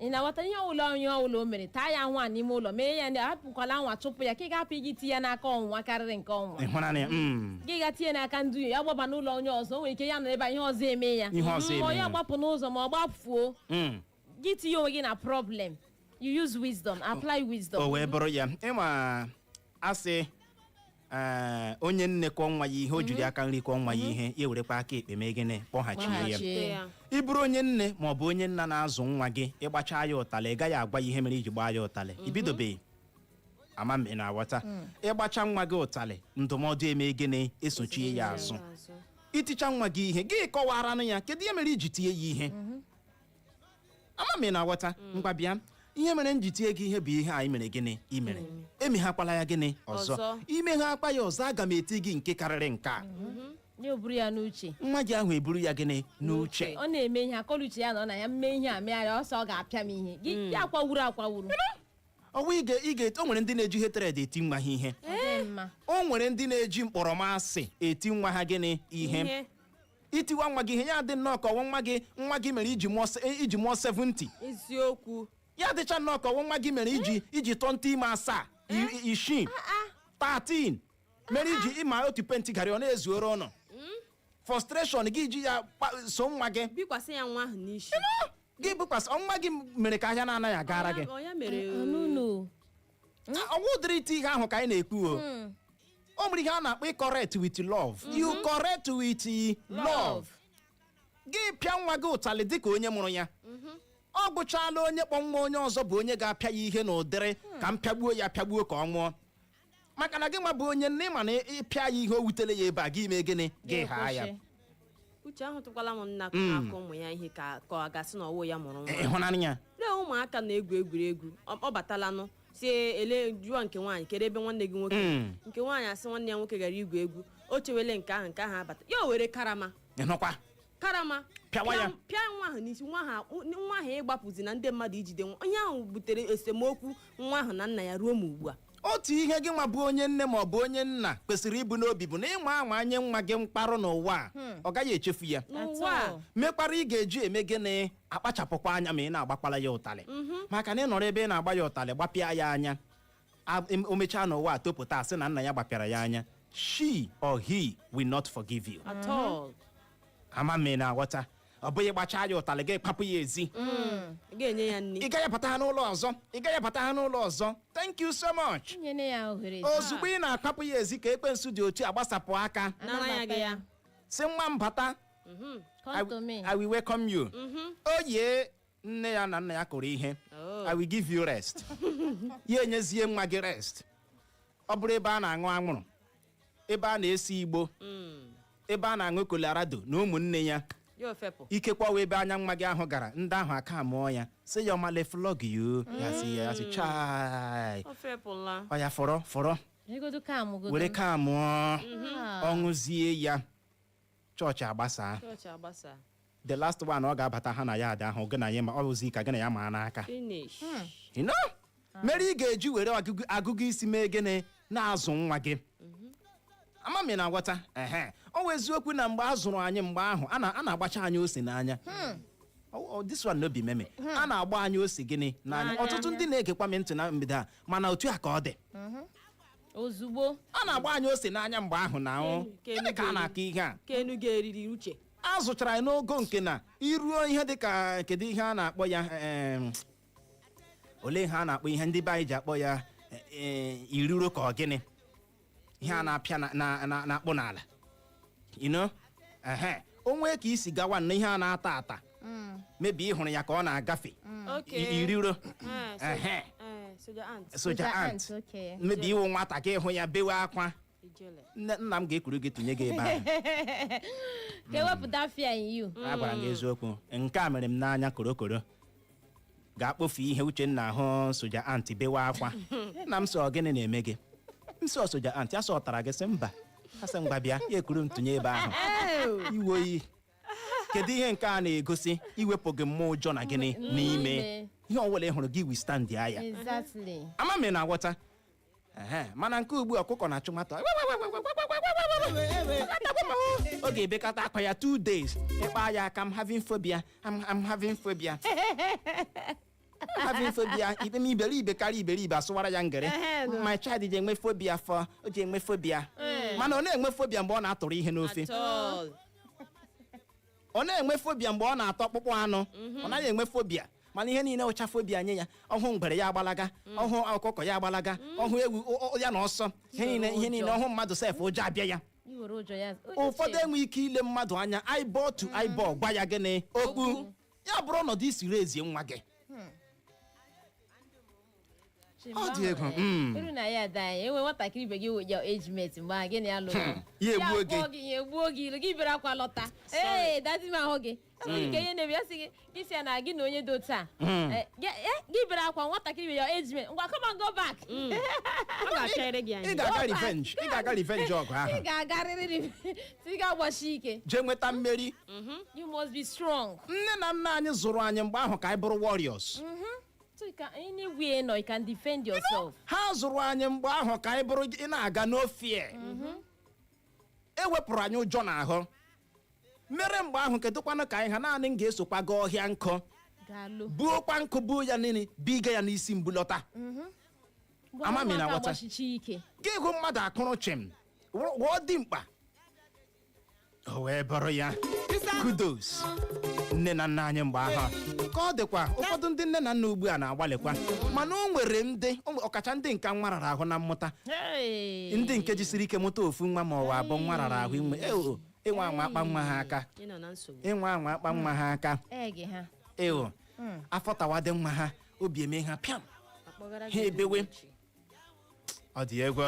Speaker 6: Ị na-aghọta? Ihe ọbụla, onye ọbụla o mere, taa ya ahụhụ a n'ime ụlọ, mee ya, hapụkwala anwa chụpụ ya, ka ị ga-hapụ igi tinye ya n'aka ọnwụnwa karịrị nke ọnwụnwa.
Speaker 7: Ịhụnanya ya.
Speaker 6: Gị ga tinye n'aka ndị ya, gbaba n'ụlọ onye ọzọ, o nwere ike ya nọ ebe a, ihe ọzọ eme ya.
Speaker 7: Ihe ọzọ
Speaker 6: Ma ọ
Speaker 7: eme
Speaker 6: ya
Speaker 7: ya.
Speaker 6: gbapụ n'ụzọ ma ọ gbafuo, gị tinye onwe gị na problem. You use wisdom, apply wisdom.
Speaker 7: O wee bụrụ ya, ịma asị onye nne kụọ nwa ya ihe, o jiri aka nri kụọ nwa ya ihe, ya ewerekwa aka ekpe mee gịnị? Kpọghachie ya.
Speaker 6: Kpọghachie.
Speaker 8: Ya.
Speaker 7: Ị bụrụ onye nne ma ọ bụ onye nna na-azụ nwa gị, ịgbachaa ya ụtalị, ị gaghị agwa ya ihe mere iji gbaa ya ụtalị. Ibidobeghị ama m ị na-aghọta. Ịgbacha nwa gị ụtalị, ndụmọdụ eme gịnị? Esochie ya azụ. Iticha nwa gị ihe, gị kọwaranụ ya kedu ihe mere iji tie ya ihe. Ama m ị na-aghọta. Ngwa bịa, ihe mere m ji tie gị ihe bụ ihe anyị mere gịnị i mere, emeghakwala ya gịnị ọzọ.
Speaker 8: Ọzọ.
Speaker 7: Imeghe akpa ya ọzọ, aga m eti gị nke karịrị nke a.
Speaker 6: Ya o buru ya n'uche.
Speaker 7: Nwa gị ahụ eburu ya gịnị? N'uche.
Speaker 6: Ọ na-eme ihe, akọluche ya nọ na ya, mme ihe a megharịa ọsọ, ọ ga-apịa m ihe gị ya akwawuru akwawuru.
Speaker 7: Ọwa ị ga o nwere ndị na-eji hatred eti nwa ha ihe.
Speaker 6: Ọ dị mma.
Speaker 7: O nwere ndị na-eji mkpọrọmasị eti nwa ha gịnị? Ihe. Itiwa nwa gị ihe, ya dị nnọọ ka ọwụ nwa gị mere iji mụọ 70.
Speaker 8: Eziokwu.
Speaker 7: Ya dịcha nnọọ ka ọwụ nwa gị mere iji tọ ntị ime asaa, isii, 13, mere iji ịma otu penti garị ọ na-ezuoro ụnụ. Frustration gị ji ya so nwa gị.
Speaker 8: Bikwasị ya nwa ahụ n'isi.
Speaker 7: Gị bụkwasị nwa gị mere ka ahịa na-anaghị agara gị.
Speaker 8: Ọ ya mere.
Speaker 6: Anụnụ.
Speaker 7: Ọnwụ ụdịrị iti ihe ahụ ka anyị na-ekwu o. O nwere ihe a na-akpọ correct with love. You correct with love. Gị pịa nwa gị ụtalị dịka onye mụrụ ya, ọ gwụchala. Onye kpọ nwa onye ọzọ bụ onye ga-apịa ya ihe n'ụdịrị ka m pịagbuo ya, pịagbuo ka ọ nwụọ, maka na gị nwa bụ onye nne, ma na ịpịa ya ihe o wutere ya ebe a, gị mee gịnị? Gị haa ya.
Speaker 6: Kwụsị.
Speaker 8: Uche, ahụtụkwala m nna na-akụ ụmụ ya ihe ka ọ ga-asị na ọwụ ya mụrụ nwa.
Speaker 7: Ịhụnanya.
Speaker 8: Lee ụmụaka na-egwu egwuregwu, ọ batalanụ si ele jụọ nke nwaanyị, kedu ebe nwanne gị nwoke? Nke nwaanyị asị nwanne ya nwoke gara igwu egwu. O chewele nke ahụ, nke ahụ abata, ya o were karama.
Speaker 7: Ịnụkwa?
Speaker 8: Karama.
Speaker 7: Pịawa ya.
Speaker 8: Pịa nwa ahụ n'isi. Nwa ahụ ịgbapụzi na ndị mmadụ ijide nwa onye ahụ butere esemokwu nwa ahụ na nna ya ruo ma ugbu a.
Speaker 7: Otu ihe gị nwa bụ onye nne ma ọ bụ onye nna kwesịrị ibu n'obi bụ na ịnwa anwa nye nwa gị mkparụ n'ụwa a, ọ gaghị echefu ya.
Speaker 8: N'ụwa a.
Speaker 7: Mekwara ị ga-eji eme gịnị? Akpachapụkwa anya ma ị na-agbakwala ya ụtalị, maka na ị nọrọ ebe ị na-agba ya ụtalị, gbapịa ya anya, o mechaa n'ụwa a topụta, asị na nna ya gbapịara ya anya, she or he will not forgive you
Speaker 8: at all.
Speaker 7: Ama m ị na-aghọta. Ọ bụghị gbachaa ya ụtalị, gị kpapụ ya ezi.
Speaker 8: Ị ga-enye ya nri.
Speaker 7: Ị gaghị abata ha n'ụlọ ọzọ, ị gaghị abata ha n'ụlọ ọzọ. Thank you so much.
Speaker 6: Nyere ya ohere.
Speaker 7: Ozugbo ị na-akpapụ ya ezi ka ekwensu dị otu agbasapụ aka.
Speaker 8: Nara ya gị ya.
Speaker 7: Si nwa m bata.
Speaker 6: Come to me.
Speaker 7: I will welcome you. O yie nne ya na nna ya kụrụ ihe.
Speaker 8: Oh.
Speaker 7: I will give you rest. Ya enyezie nwa gị rest. Ọ bụrụ ebe a na-aṅụ anwụrụ, ebe a na-esi igbo, ebe a na-aṅụ Colorado na ụmụnne ya,
Speaker 8: Ya ofepụ.
Speaker 7: ikekwa wee ebe anya nwa gị ahụ gara, ndị ahụ aka mụọ ya, sị ya ọmale flog you, ya sị ya, sị chai.
Speaker 8: O fepụla.
Speaker 7: Ọ ya fọrọ fọrọ.
Speaker 6: Egodu kam godu.
Speaker 7: Were ka mụọ, ọṅụzie ya, chọọchị agbasaa.
Speaker 8: Chọọchị agbasa.
Speaker 7: The last one ọ ga-abata ha na ya ada ahụ gị na ya, ma ọ bụzi ka gị na ya maa n'aka.
Speaker 8: Finish.
Speaker 7: You know? Mere ị ga-eji were agụgụ isi mee gịnị? Na-azụ nwa gị. Ama m ị na-aghọta. Ehe, ọ wụ eziokwu na mgbe a zụrụ anyị mgbe ahụ, a na-agbacha anyị ose n'anya. Oh, this one no be meme. A na-agba anyị ose gịnị? N'anya.
Speaker 8: N'anya.
Speaker 7: Ọtụtụ ndị na-egekwa m ntị na mgbede a, mana otu a ka ọ dị.
Speaker 6: Ozugbo.
Speaker 7: A na-agba anyị ose n'anya mgbe ahụ na ahụ. Gịnị ka a na-akọ ihe a?
Speaker 8: Ka enu ga-eriri uche.
Speaker 7: A zụchara anyị n'ogo nke na iruo ihe dịka, kedu ihe a na-akpọ ya, olee ihe a na-akpọ ihe ndị be anyị ji akpọ ya, iruro ka ọ gịnị, ihe a na-apịa na-akpụ n'ala. Ehe, o nwee ka isi gawa na ihe a na-ata ata, mebi ị hụrụ ya ka ọ na-agafe. Iriro. Ehe.
Speaker 8: Soja ant.
Speaker 7: Soja ant.
Speaker 6: Okay.
Speaker 7: Mebi iwu nwata ka ịhụ ya bewe akwa.
Speaker 8: Ijele.
Speaker 7: Nne nna m ga-ekuru gị tụnye gị ebe ahụ.
Speaker 6: Ka ewepụta fear in you.
Speaker 7: Agwara m gị eziokwu, nke a mere m n'anya korokoro ga-akpọfu ihe Uchenna ahụ soja ant bewe akwa. Nna m sọ, "Gịnị na-eme gị?" M sọ, "Soja ant." Ya sọ, "Ọ tara gị?" Sị mba. Asị, "Ngwa bịa." Ya ekuru m tụnye ebe ahụ. Iwe oyi, kedu ihe nke a na-egosi? Iwepụ gị mmụọ ụjọ na gịnị n'ime
Speaker 6: N'ime.
Speaker 7: ihe ọbụla ị hụrụ gị withstand ya. Ama m ị na-aghọta. Ehe, mana nke ugbu a, ọkụkọ na-achụ nwata, ọ ga-ebekata akwa ya 2 days. Ịkpa ya aka, "I'm having phobia, I'm having phobia, I'm having phobia." Ikpe m iberibe karịa iberibe asụwara ya ngere. My child ji enwe phobia for o ji enwe phobia, mana ọ na-enwe phobia mgbe ọ na-atụrụ ihe n'ofe.
Speaker 8: At all.
Speaker 7: Ọ na-enwe phobia mgbe ọ na-atọ ọkpụkpụ anụ, ọ naghị enwe phobia. Mana ihe niile ụcha phobia nye ya. Ọhụ ngwere ya agbalaga, ọhụ ọkụkọ ya agbalaga, ọhụ ewu ya na ọsọ, ihe niile, ihe niile, ọhụ mmadụ sef, ụjọ abịa ya.
Speaker 6: Iwere ụjọ ya.
Speaker 7: Ụfọdụ enwe ike ile mmadụ anya eyeball to eyeball gwa ya gịnị okwu, ya bụrụ ọnọdụ isiri ezie nwa gị. Ọ dị egwu.
Speaker 6: Eru na ya ada anyị enwe nwatakịrị ibe gị, your age mate, mgbe ahụ gị na ya lụrụ.
Speaker 7: Ya egbuo gị.
Speaker 6: Kpọọ gị, ya egbuo gị ilu gị bere akwa lọta. Ee, daddy m ahụ gị enwere ike ihe na-eme ya sị gị, gị sị ya na gị na onye dị otu a. Gị bere akwa, nwatakịrị ibe your age mate, ngwa, come on, go back.
Speaker 8: Ọ ga-achọrịrị gị
Speaker 7: Ị
Speaker 8: anya.
Speaker 7: ga-aga revenge, ị ga-aga revenge ọgụ
Speaker 6: Ị
Speaker 7: ahụ.
Speaker 6: ga-agarịrị, ị ga-agbashi ike.
Speaker 7: Jee nweta mmeri.
Speaker 6: You must be strong.
Speaker 7: Nne na nna anyị zụrụ anyị mgbe ahụ ka anyị bụrụ warriors.
Speaker 6: So you can, anywhere nọ, you can defend yourself.
Speaker 7: Ha zụrụ anyị mgbe ahụ ka anyị bụrụ ị na-aga n'ofie. Ewepụrụ anyị ụjọ n'ahụ mere mgbe ahụ. Kedụkwanụ ka anyị ha naanị m ga-esokwa gaa ọhịa nkụ?
Speaker 6: Gaalụ.
Speaker 7: Buokwa nkụ, buo ya niile, biga ya n'isi mbulọta. Ama m ị na-aghọta.
Speaker 6: Agbashichi ike.
Speaker 7: Gị hụ mmadụ akụrụ chim wụọ dimkpa, o wee bụrụ ya. Kudos nne na nna anyị mgbe ahụ. Ka ọ dịkwa, ụfọdụ ndị nne na nna ugbu a na-agbalịkwa, mana o nwere ndị ọkacha ndị nka nwa rara ahụ na mmụta.
Speaker 6: Hey.
Speaker 7: Ndị nke jisiri ike mụta ofu nwa ma ọ bụ abụọ, nwa rara ahụ inwe eo ịnwa anwa akpa nwa ha aka.
Speaker 8: Ị nọ na nsogbu.
Speaker 7: Ịnwa anwa akpa nwa ha aka.
Speaker 6: Egg ha.
Speaker 7: Eo afọ tawa dị nwa ha, obi eme ha pịam.
Speaker 8: Akpọgara
Speaker 7: Ha
Speaker 8: gị
Speaker 7: ebewe.
Speaker 8: uche.
Speaker 7: Ọ dị egwu.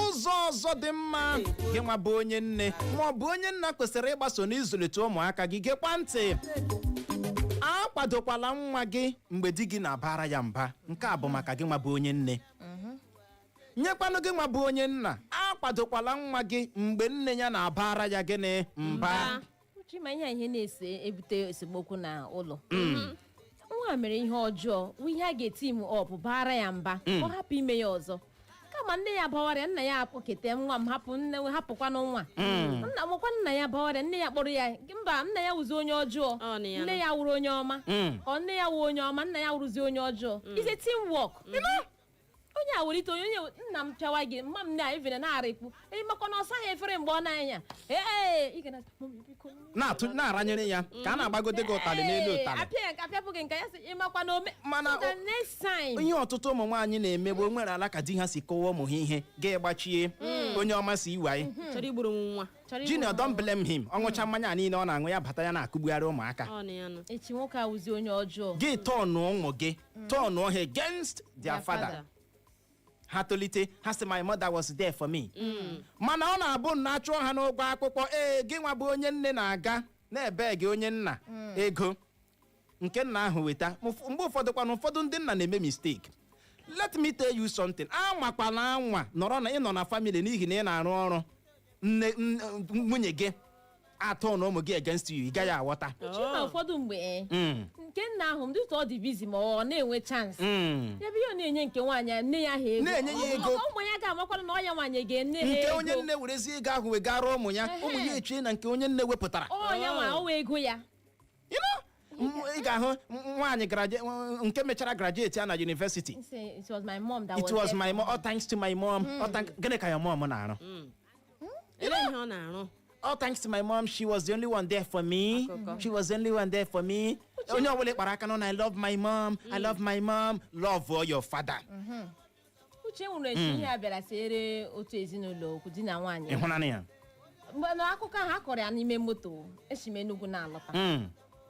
Speaker 7: Ụzọ ọzọ dị mma gị nwa bụ onye nne ma ọ bụ onye nna kwesịrị ịgbaso n'ịzụlite ụmụaka gị, gekwa ntị: akwadokwala nwa gị mgbe di gị na-abara ya mba. Nke a bụ maka gị nwa bụ onye nne. Nyekwanụ gị nwa bụ onye nna, akwadokwala nwa gị mgbe nne ya na-abara ya gịnị mba.
Speaker 6: Uche, ma ihe a ihe na-ese ebute esemokwu na ụlọ. Nwa mere ihe ọjọọ wụ ihe a ga-eti m ọpụ bara ya mba ka ọ hapụ ime ya ọzọ, kama nne ya bawara ya, nna ya akpọkete nwa m hapụ nne hapụkwanụ nwa nna nwekwa nna ya bawara ya, nne ya kpọrọ ya mba, nna ya wụzi onye ọjọọ.
Speaker 8: Ọ na ya
Speaker 6: nne
Speaker 8: nọ.
Speaker 6: ya wụrụ onye ọma, ka ọ nne ya wụ onye ọma, nna ya wụrụzi onye ọjọọ. It's a team work. Onye a welite onye onye nna m pịawa gị mma m na evene na-arịkpu makwa na ọ saghị efere mgbe ọ na-anya ee ị ga na "Mummy, biko."
Speaker 7: Na-atụ na-aranyere ya ka a na-agbagode gị ụtalị n'elu
Speaker 6: Ee,
Speaker 7: ụtalị.
Speaker 6: Apịa ya nke apịapụ gị nke ya sị ịmakwa na ome.
Speaker 7: Mana
Speaker 6: So that next time.
Speaker 7: Ihe ọtụtụ ụmụ nwaanyị na-emegbu, o nwere ala ka di ha si kọwa ụmụ ha ihe ga-agbachie onye ọma si iwe anyị.
Speaker 8: Chọrọ igburu m nwa.
Speaker 6: Chọrọ
Speaker 7: Junior,
Speaker 6: igbu
Speaker 7: don't blame him. Ọ ṅụcha mmanya a niile ọ na-aṅụ, ya bata ya na-akụgbugharị ụmụaka.
Speaker 8: Ọ na ya nọ.
Speaker 6: Echi nwoke awụzi onye ọjọọ.
Speaker 7: Gị tọnụọ ụmụ gị, tọnụọ ha against their
Speaker 6: Their
Speaker 7: father.
Speaker 6: father.
Speaker 7: Ha tolite, ha sị, "My mother was there for me." Mana ọ na-abụ na achụọ ha n'ụgwọ akwụkwọ, ee, gị nwa bụ onye nne na-aga na-ebe gị onye nna ego nke nna ahụ weta. Mgbe ụfọdụ kwana, ụfọdụ ndị nna na-eme mistake. Let me tell you something: anwakwala anwa nọrọ na ịnọ na family n'ihi na ị na-arụ ọrụ nne nwunye gị atọ na ụmụ gị against you, ị gaghị aghọta.
Speaker 6: Uche, ma ụfọdụ mgbe nke nna ahụ ndị ụtọ ọ dị busy ma ọ na-enwe chance ya bụ ihe ọ na-enye nke nwaanyị a, nne ya ha ego.
Speaker 7: Na-enye ya ego.
Speaker 6: Ụmụ ya ga-amakwana na ọ ya nwaanyị ga-ene ha
Speaker 7: Nke
Speaker 6: ego.
Speaker 7: onye nne werezi ego ahụ wegara ụmụ ya, ụmụ ya echie na nke onye nne wepụtara.
Speaker 6: Ọ ya nwa ọ wee ego ya.
Speaker 7: You know, ị ga-ahụ nwaanyị nke mechara graduate ya na university.
Speaker 6: Say, "It was my mom that
Speaker 7: It
Speaker 6: was
Speaker 7: was
Speaker 6: there
Speaker 7: my
Speaker 6: for
Speaker 7: mom.
Speaker 6: me."
Speaker 7: All thanks to my mom. All thank gịnị ka your mom na-arụ?
Speaker 8: Ele ihe ọ na-arụ.
Speaker 7: All thanks to my mom, she was the only one there for me.
Speaker 8: Akụkọ.
Speaker 7: She was the only one there for me. Onye ọbụla kpara aka nọ na, "I love my mom, I love my mom." Love your father.
Speaker 6: Uche, nwere echi ihe a bịara siere otu ezinụlọ okwu, di na nwaanyị.
Speaker 7: Ịhụnanya ya.
Speaker 6: Mgbe na akụkọ ahụ a kọrọ ya n'ime moto, esi m Enugu na-alọta.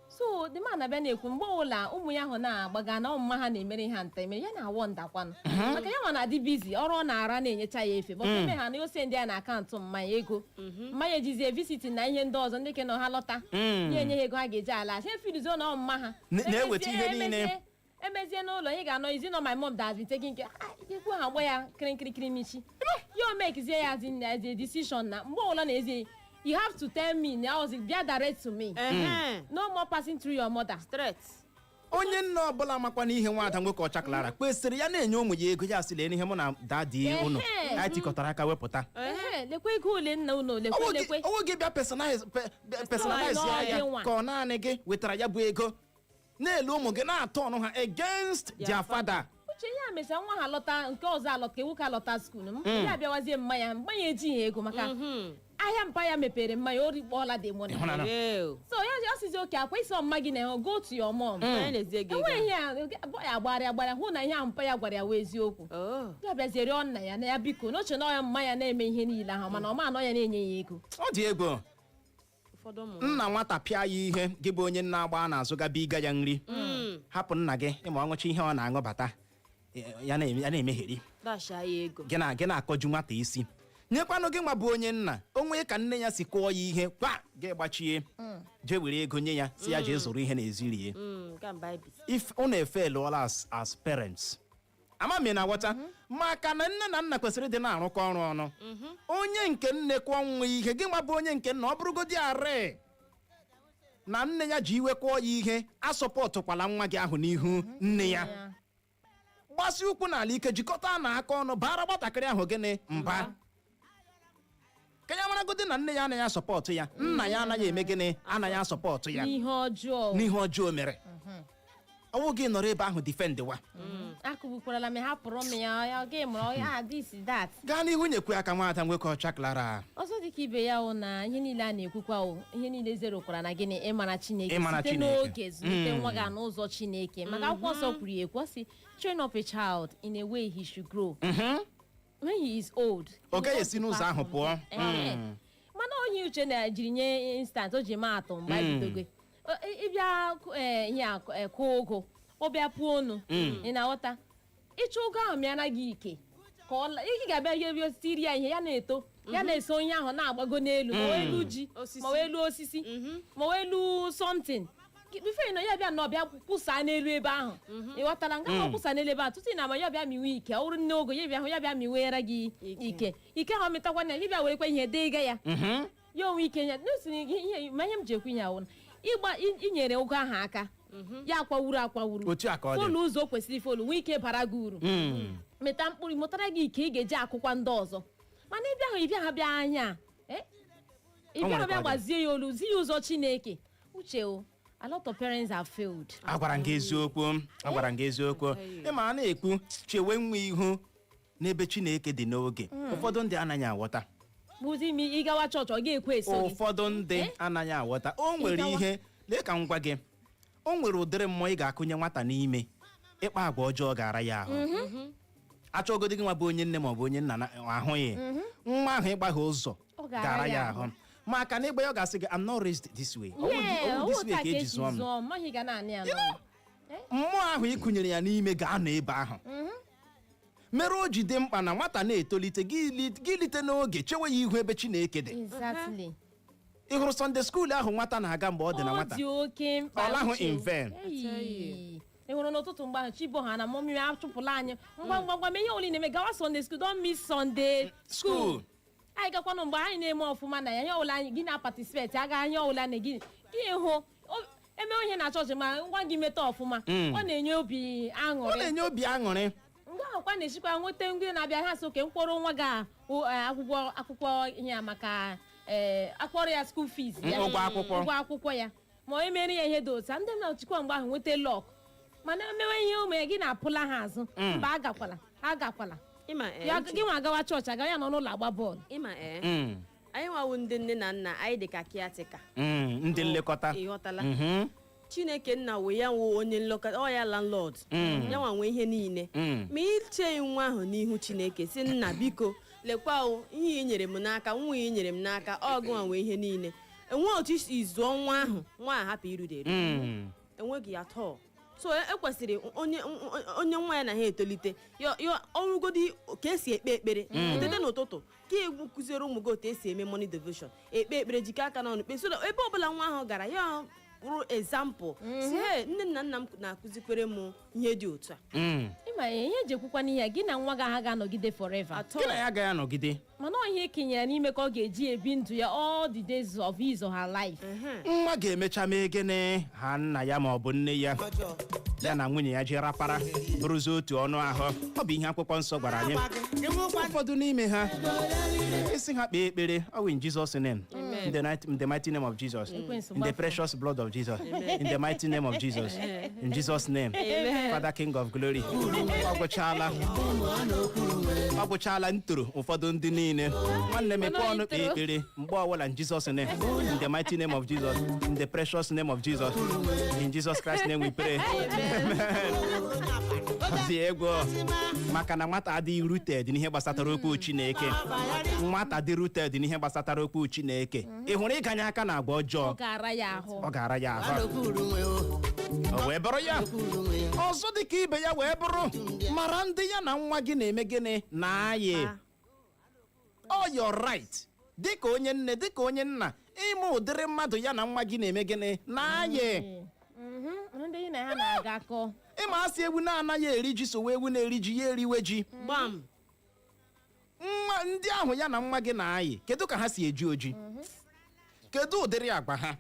Speaker 6: So the man abịa na-ekwu, mgbe ọbụla ụmụ ya ahụ na-agbaga na ọmụma ha na-emere ha nta emere ya na-awọ ndakwanụ, maka ya nwa na-adị busy, ọrụ ọ na-ara na-enyecha ya efe, but eme ha na ose ndị ya na akaụntụ mmanya, ego mmanya ejizie visiting na ihe ndị ọzọ, ndị ke nọ ha lọta, ya enye ha ego ha ga-eji ala ha efirizo na ọmụma ha
Speaker 7: Na-eweta ihe niile.
Speaker 6: Emezie n'ụlọ ị ga-anọ izi nọ, "My mom that has been taking care." Ah, ikwu ha agba ya kirikirikiri michi ya, o mekizie ya as a decision na mgbe ọbụla na-ezi, "You have to tell me na ozi bịa direct to me. No more passing through your mother."
Speaker 8: Straight.
Speaker 7: Onye nna ọbụla makwa n'ihe nwada nwoke ọcha Clara kwesịrị ya na-enye ụmụ ya ego, ya sị, "Lee ihe mụ na daddy ụnụ anyị tikọtara aka wepụta."
Speaker 6: Ehe, lekwe ego ole nna unu, lekwe lekwe.
Speaker 7: Ọwụ gị bịa personalize ya
Speaker 6: Gị nwa.
Speaker 7: ka ọ naanị gị wetara ya bụ ego, na-ele ụmụ gị na-atọ ọnụ ha against their father.
Speaker 6: Uche, ihe a mechaa, nwa ha lọta, nke ọzọ alọta, ka nwoke alọta school m, ya abịawazie mmanya mmanya ejighị ego maka ahịa mpa ya mepere mmanya, o rikpọọla the money.
Speaker 7: Ịhụnanya.
Speaker 8: Ew.
Speaker 6: So ya ọsịzi oke akwa isi ọmma gị na go to your mom.
Speaker 8: Onye na-ezi ego?
Speaker 6: Enweghị ihe a boy agbara agbara hụ na ihe ahụ mpa ya gwara ya wee eziokwu.
Speaker 8: Oh.
Speaker 6: Ya bịazie rịọ nna ya na ya biko, n'oche na ọya mma ya na-eme ihe niile ahụ, mana ọ ma anọ ya na-enye ya ego.
Speaker 7: Ọ dị egwu.
Speaker 8: Ụfọdụ ụmụ
Speaker 7: Nna nwata pịa ya ihe, gị bụ onye nna agba n'azụ gaba ịga ya nri, hapụ nna gị ịma ọṅụcha ihe ọ na-aṅụ bata, ya na-emegheri.
Speaker 8: Dasha ya ego.
Speaker 7: Gị na gị na-akọju nwata isi, nyekwanụ gị nwa bụ onye nna onwe ka nne ya si kụọ ya ihe kwa, gị gbachie jee were ego nye ya, si ya jee zụrụ ihe n'ezi rie.
Speaker 8: Go and buy biscuit.
Speaker 7: If unu efelụọla as parents, ama m ị na-aghọta, maka na nne na nna kwesịrị ịdị na-arụkọ ọrụ ọnụ. Onye nke nne kụọ nwa ihe, gị nwa bụ onye nke nna, ọ bụrụgodi arị na nne ya ji iwe kụọ ya ihe, asọpọtụkwala nwa gị ahụ n'ihu nne ya. Gbasi ụkwụ n'ala ike, jikọta na aka ọnụ bara nwatakịrị ahụ gịnị mba, ka ya maragodi na nne ya anaghị asọpọtụ ya, nna ya anaghị eme gịnị, anaghị asọpọtụ ya
Speaker 6: n'ihe ọjọọ.
Speaker 7: N'ihe ọjọọ mere. Ọwụ gị nọrọ ebe ahụ defendwa.
Speaker 6: Akụgbukwarala m, hapụrụ m ya, ya gị mụrụ ya, this, that.
Speaker 7: Gaa n'ihu, nyekwe aka, nwada nwoke ọcha Clara.
Speaker 6: Ọzọ dị ka ibe ya wụ na ihe niile a na-ekwukwa wụ ihe niile zerokwara na gịnị? Ịmara Chineke.
Speaker 7: Ịmara
Speaker 6: site
Speaker 7: Chineke.
Speaker 6: N'oge zụlite nwa gị n'ụzọ Chineke, maka akwụkwọ nsọ kwuru ya ekwu, ọ sị, "Train up a child in a way he should grow. When he is old,
Speaker 7: Ọ gaghị esi n'ụzọ ahụ pụọ.
Speaker 6: Ee. Mana onye uche na-jiri nye instant o ji maa atụ mgbe anyị bidogo. Ịbịa ihe a kụọ ụgụ, ọ bịa pụọ onu, ị na-aghọta, ịchụ ụgụ ahụ mịara gị ike ka ọ ị ga-abịa ihe bịa tiri ya ihe, ya na-eto, ya na-eso onye ahụ na-agbago n'elu, ma ọ elu ji,
Speaker 8: Osisi.
Speaker 6: ma ọ elu osisi, ma ọ elu something. Before na ya bịa na ọbịa kwụsaa n'elu ebe ahụ, ị ghọtara nga ọ kwụsa n'elu ebe ahụ, tutu ị na-ama, ya bịa miwe ike. Ọ bụrụ nne ogo, ya bịa hụ ya bịa miwere gị ike, ike ahụ mịtakwa na ya bịa werekwa ihe dee ga ya, ya onwe ike ya n'osi ihe. Ma ihe m ji ekwu ihe awụ na ịgba inyere ụgwọ ahụ aka, ya akwawuru akwawuru.
Speaker 7: Otu a ka ọ dị.
Speaker 6: Follow ụzọ o kwesịrị follow, nwee ike bara gị uru, mịta mkpụrụ, mụtara gị ike ị ga-eji akụkwa ndị ọzọ. Mana ịbịa hụ ịbịa ha bịa anya
Speaker 7: O
Speaker 6: ịbịa
Speaker 7: nwere
Speaker 6: ha
Speaker 7: ka
Speaker 6: bịa
Speaker 7: ọ dị.
Speaker 6: gbazie ya olu, zi ya ụzọ Chineke. Uche o, a lot of parents have failed.
Speaker 7: Agwara m gị eziokwu, agwara m gị eziokwu. Ịma a na-ekwu chewe nwa ihu n'ebe Chineke dị n'oge, ụfọdụ ndị anaghị aghọta.
Speaker 6: Bụzi ime ịgawa chọọchị, ọ ga-ekwe eso gị.
Speaker 7: Ụfọdụ ndị anaghị aghọta. O nwere
Speaker 6: Ịgawa.
Speaker 7: ihe, lee ka m gwa gị, o nwere ụdịrị mmụọ ị ga-akụnye nwata n'ime, ịkpa agwa ọjọọ ga-ara ya ahụ. Achọgodi gị nwa bụ onye nne maọbụ onye nna ahụghị nwa ahụ, ịgbagha ụzọ
Speaker 6: Ọ ga-ara
Speaker 7: ga-ara
Speaker 6: ya
Speaker 7: ya ahụ, maka na ịgba ya, ọ ga-asị gị, "I'm not raised this way." Ọ
Speaker 6: Yeah,
Speaker 7: wụ this
Speaker 6: ọ
Speaker 7: way
Speaker 6: ka
Speaker 7: ka eji zụọ m.
Speaker 6: Zụọ m maghị ga naanị ya nọ.
Speaker 7: Mmụọ ahụ ị kụnyere ya n'ime ga-anọ ebe ahụ. Mere o ji dị mkpa na nwata na-etolite, gị lite n'oge chewe ya ihu ebe Chineke dị. Ị hụrụ Sunday school ahụ nwata na-aga mgbe ọ dị na
Speaker 6: Ọ
Speaker 7: nwata,
Speaker 6: dị oke mkpa.
Speaker 7: Ọ lahụ
Speaker 6: Uche.
Speaker 7: in vain.
Speaker 6: Eyi. Ị hụrụ n'ụtụtụ mgbe ahụ chibo ha na mummy achụpụla anyị ngwa ngwa ngwa, mee ihe ole ị na-eme, gawa Sunday school. Don't miss Sunday school.
Speaker 7: School.
Speaker 6: Anyị gakwanụ mgbe anyị na-eme ọfụma na ya, ihe ọbụla anyị gị na-participate aga, ihe ọbụla na gị gị hụ eme onye na chọọchị ma ngwa gị meta ọfụma, ọ na-enye obi
Speaker 7: Ọ
Speaker 6: aṅụrị.
Speaker 7: na-enye obi aṅụrị.
Speaker 6: Ngwa ahụkwa na-esikwa nweta ndị na-abịa, ha sị oke mkpọrọ nwa gị akwụkwọ akwụkwọ ihe a maka akpọrọ ya school fees ya.
Speaker 7: Ụgwọ akwụkwọ.
Speaker 6: Ụgwọ akwụkwọ ya, ma o emere ya ihe dị otu a, ndị na-achịkwa mgbe ahụ nweta luck. Mana emewe ihe ụmụ ya, gị na-apụla ha azụ, mba, agakwala, agakwala.
Speaker 8: Ịma
Speaker 6: Ya
Speaker 8: Uche,
Speaker 6: gị nwa agawa chọọchị, agawa ya nọ n'ụlọ agba bọọlụ.
Speaker 8: Ịma anyị nwawu ndị nne na nna, anyị dị ka caretaker.
Speaker 7: Ndị nlekọta.
Speaker 8: Ị ghọtala?
Speaker 7: Mhm.
Speaker 8: Chineke nna wee ya wụ onye nlekọta ọ ya landlord, ya nwa nwe ihe niile. Ma iche nwa ahụ n'ihu Chineke, si, "Nna, biko, lekwa o, ihe ị nyere m n'aka, nwa ị nyere m n'aka, ọ gụnwa nwe ihe niile." Enwe otu isi zụọ nwa ahụ, nwa ahụ hapụ irude eru. Enweghị ya tọọ. So ekwesịrị onye nwa ya na ha etolite ya ọrụgodi ka esi ekpe ekpere etete n'ụtụtụ, ka egwu kụziere ụmụ gị otu esi eme morning devotion, ekpe ekpere, jikọ aka n'ọnụ kpe, so that ebe ọbụla nwa ahụ gara, ya bụrụ example, si, "Hey, nne na nna m na-akụzikwere m ihe dị otu a."
Speaker 6: Ịma ihe eji ekwukwa n'ihe a, gị na nwa gị ahụ ga-anọgide forever.
Speaker 8: Atọ.
Speaker 7: Gị na ya agaghị anọgide.
Speaker 6: Mana ọ ihe ekenyere n'ime ka ọ ga-eji ebi ndụ ya all the days of his or her life.
Speaker 7: Nwa ga-emecha mee gịnị? Ha nna ya ma ọ bụ nne ya, ya na nwunye ya ji rapara bụrụzi otu ọnụ ahụ. Ọ bụ ihe Akwụkwọ Nsọ gwara anyị. Ụfọdụ n'ime ha, isi ha kpee ekpere, ọ bụ "In Jesus' name, in the mighty name of Jesus,
Speaker 6: Ekwensu
Speaker 7: in the
Speaker 6: gbafọ.
Speaker 7: precious blood of Jesus, in the mighty name of Jesus, in Jesus' name, Father, King of glory." Ọ gwụchala, ọ gwụchala. Ntoro ụfọdụ ndị niile, nwanne, mepee ọnụ kpee ekpere mgbe ọbụla, "In Jesus' name, in the mighty name of Jesus, in the precious name of Jesus, in Jesus Christ name we pray." Amen. Dị egwu, maka na nwata adịghị rooted n'ihe gbasatara okwu Chineke. Nwata dị rooted n'ihe gbasatara okwu Chineke, ị hụrụ ịganye aka na agwa ọjọọ,
Speaker 6: ọ ga-ara ya ahụ.
Speaker 7: Ọ ga-ara ya ahụ. O wee bụrụ ya. Ọzọ dị ka ibe ya wee bụrụ, mara ndị ya na nwa gị na-eme gịnị na-ayị. All your right dịka onye nne, dịka onye nna, ịma ụdịrị mmadụ ya na nwa gị na-eme gịnị na-ayị.
Speaker 6: Ndị gị na ha na-agakọ.
Speaker 7: Ịma asị ewu na-anaghị eri ji sowe ewu na-eri ji, ya eriwe ji.
Speaker 8: Gbam.
Speaker 7: Nwa ndị ahụ ya na nwa gị na-ayị, kedu ka ha si eji oji? Kedu ụdịrị agwa ha?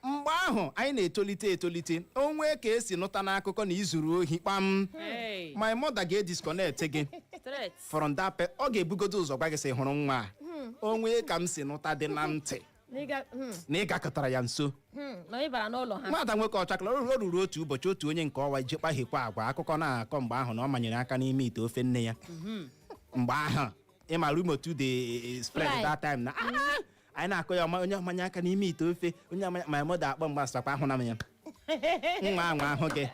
Speaker 7: Mgbe ahụ anyị na-etolite etolite, onwe ka esi nụta n'akụkọ na izuru ohi kpam,
Speaker 8: Hey.
Speaker 7: my mother ga-edisconnect gị
Speaker 8: Threat.
Speaker 7: from that ọ ga-ebugodo ụzọ gwa gị sị, "Hụrụ nwa a, onwe ka m si nụta dị na ntị na ị gakọtara ya nso."
Speaker 6: Na ị bara n'ụlọ ha.
Speaker 7: Nwata nwoke ọchakala o ruru otu ụbọchị, otu onye nke ọwa ije kpaghekwa agwa. Akụkọ na-akọ mgbe ahụ na ọ manyere aka n'ime ite ofe nne ya. Mgbe ahụ, ịma rumour to the spread
Speaker 6: Fly.
Speaker 7: that time na anyị na-akọ ya onye ọmanye aka n'ime ite ofe onye amanye. My mother akpọ mgbe asakwa ahụ na m ya nwa anwa ahụ gị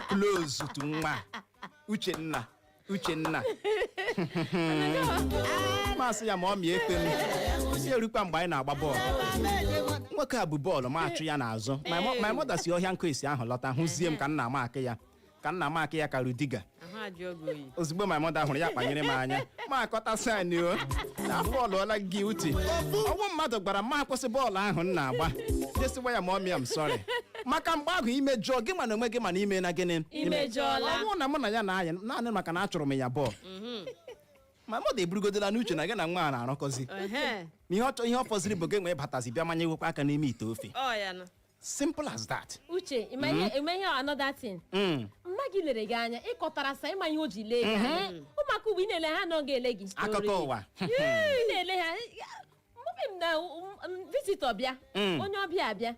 Speaker 7: close to nwa Uchenna. Uchenna masị ya ma ọ mịa ekpe m ya erukwa. Mgbe anyị na-agba bọọlụ, nwoke a bụ bọọlụ ma achụ ya n'azụ. My mother si ọhịa nkụ esi ahụ lọta, hụzie m ka nna m akị ya, ka nna m akị ya ka Rudiga.
Speaker 8: Ahụ ajụọ gị oyi.
Speaker 7: Ozugbo my mother hụrụ ya, kpanyere m anya, ma akọta sign o na afọ ọlụọla guilty. Ọnwụ mmadụ gwara m ma akwụsị bọọlụ ahụ m na-agba, jesiwa ya, "Mommy, I'm sorry." Maka mgbe ahụ imejọọ gị, mana onwe gị, mana ime na gịnị?
Speaker 6: Imejọọla.
Speaker 7: Ọ bụrụ na mụ na ya na-aya naanị maka na achụrụ m ya bọọlụ, ma mmadụ eburugodola n'uche na gị na nwa a na-arụkọzi. Ma ihe ọ chọ, ihe ọ fọziri bụ gị nwee batazi bịa manyewekwa aka n'ime ite ofe.
Speaker 8: Ọ ya nọ.
Speaker 7: Simple as that.
Speaker 6: Uche, ịma ihe, ịma ihe, another thing. Mma gị lere gị anya, ịkọtara sa ịma ihe o ji lee gị anya. Ụmụaka ugbu ị na-ele ha, na ọ ga-ele gị.
Speaker 7: Akụkọ ụwa.
Speaker 6: Ị na-ele ha mgbe m na visitor bịa, onye ọbịa abịa,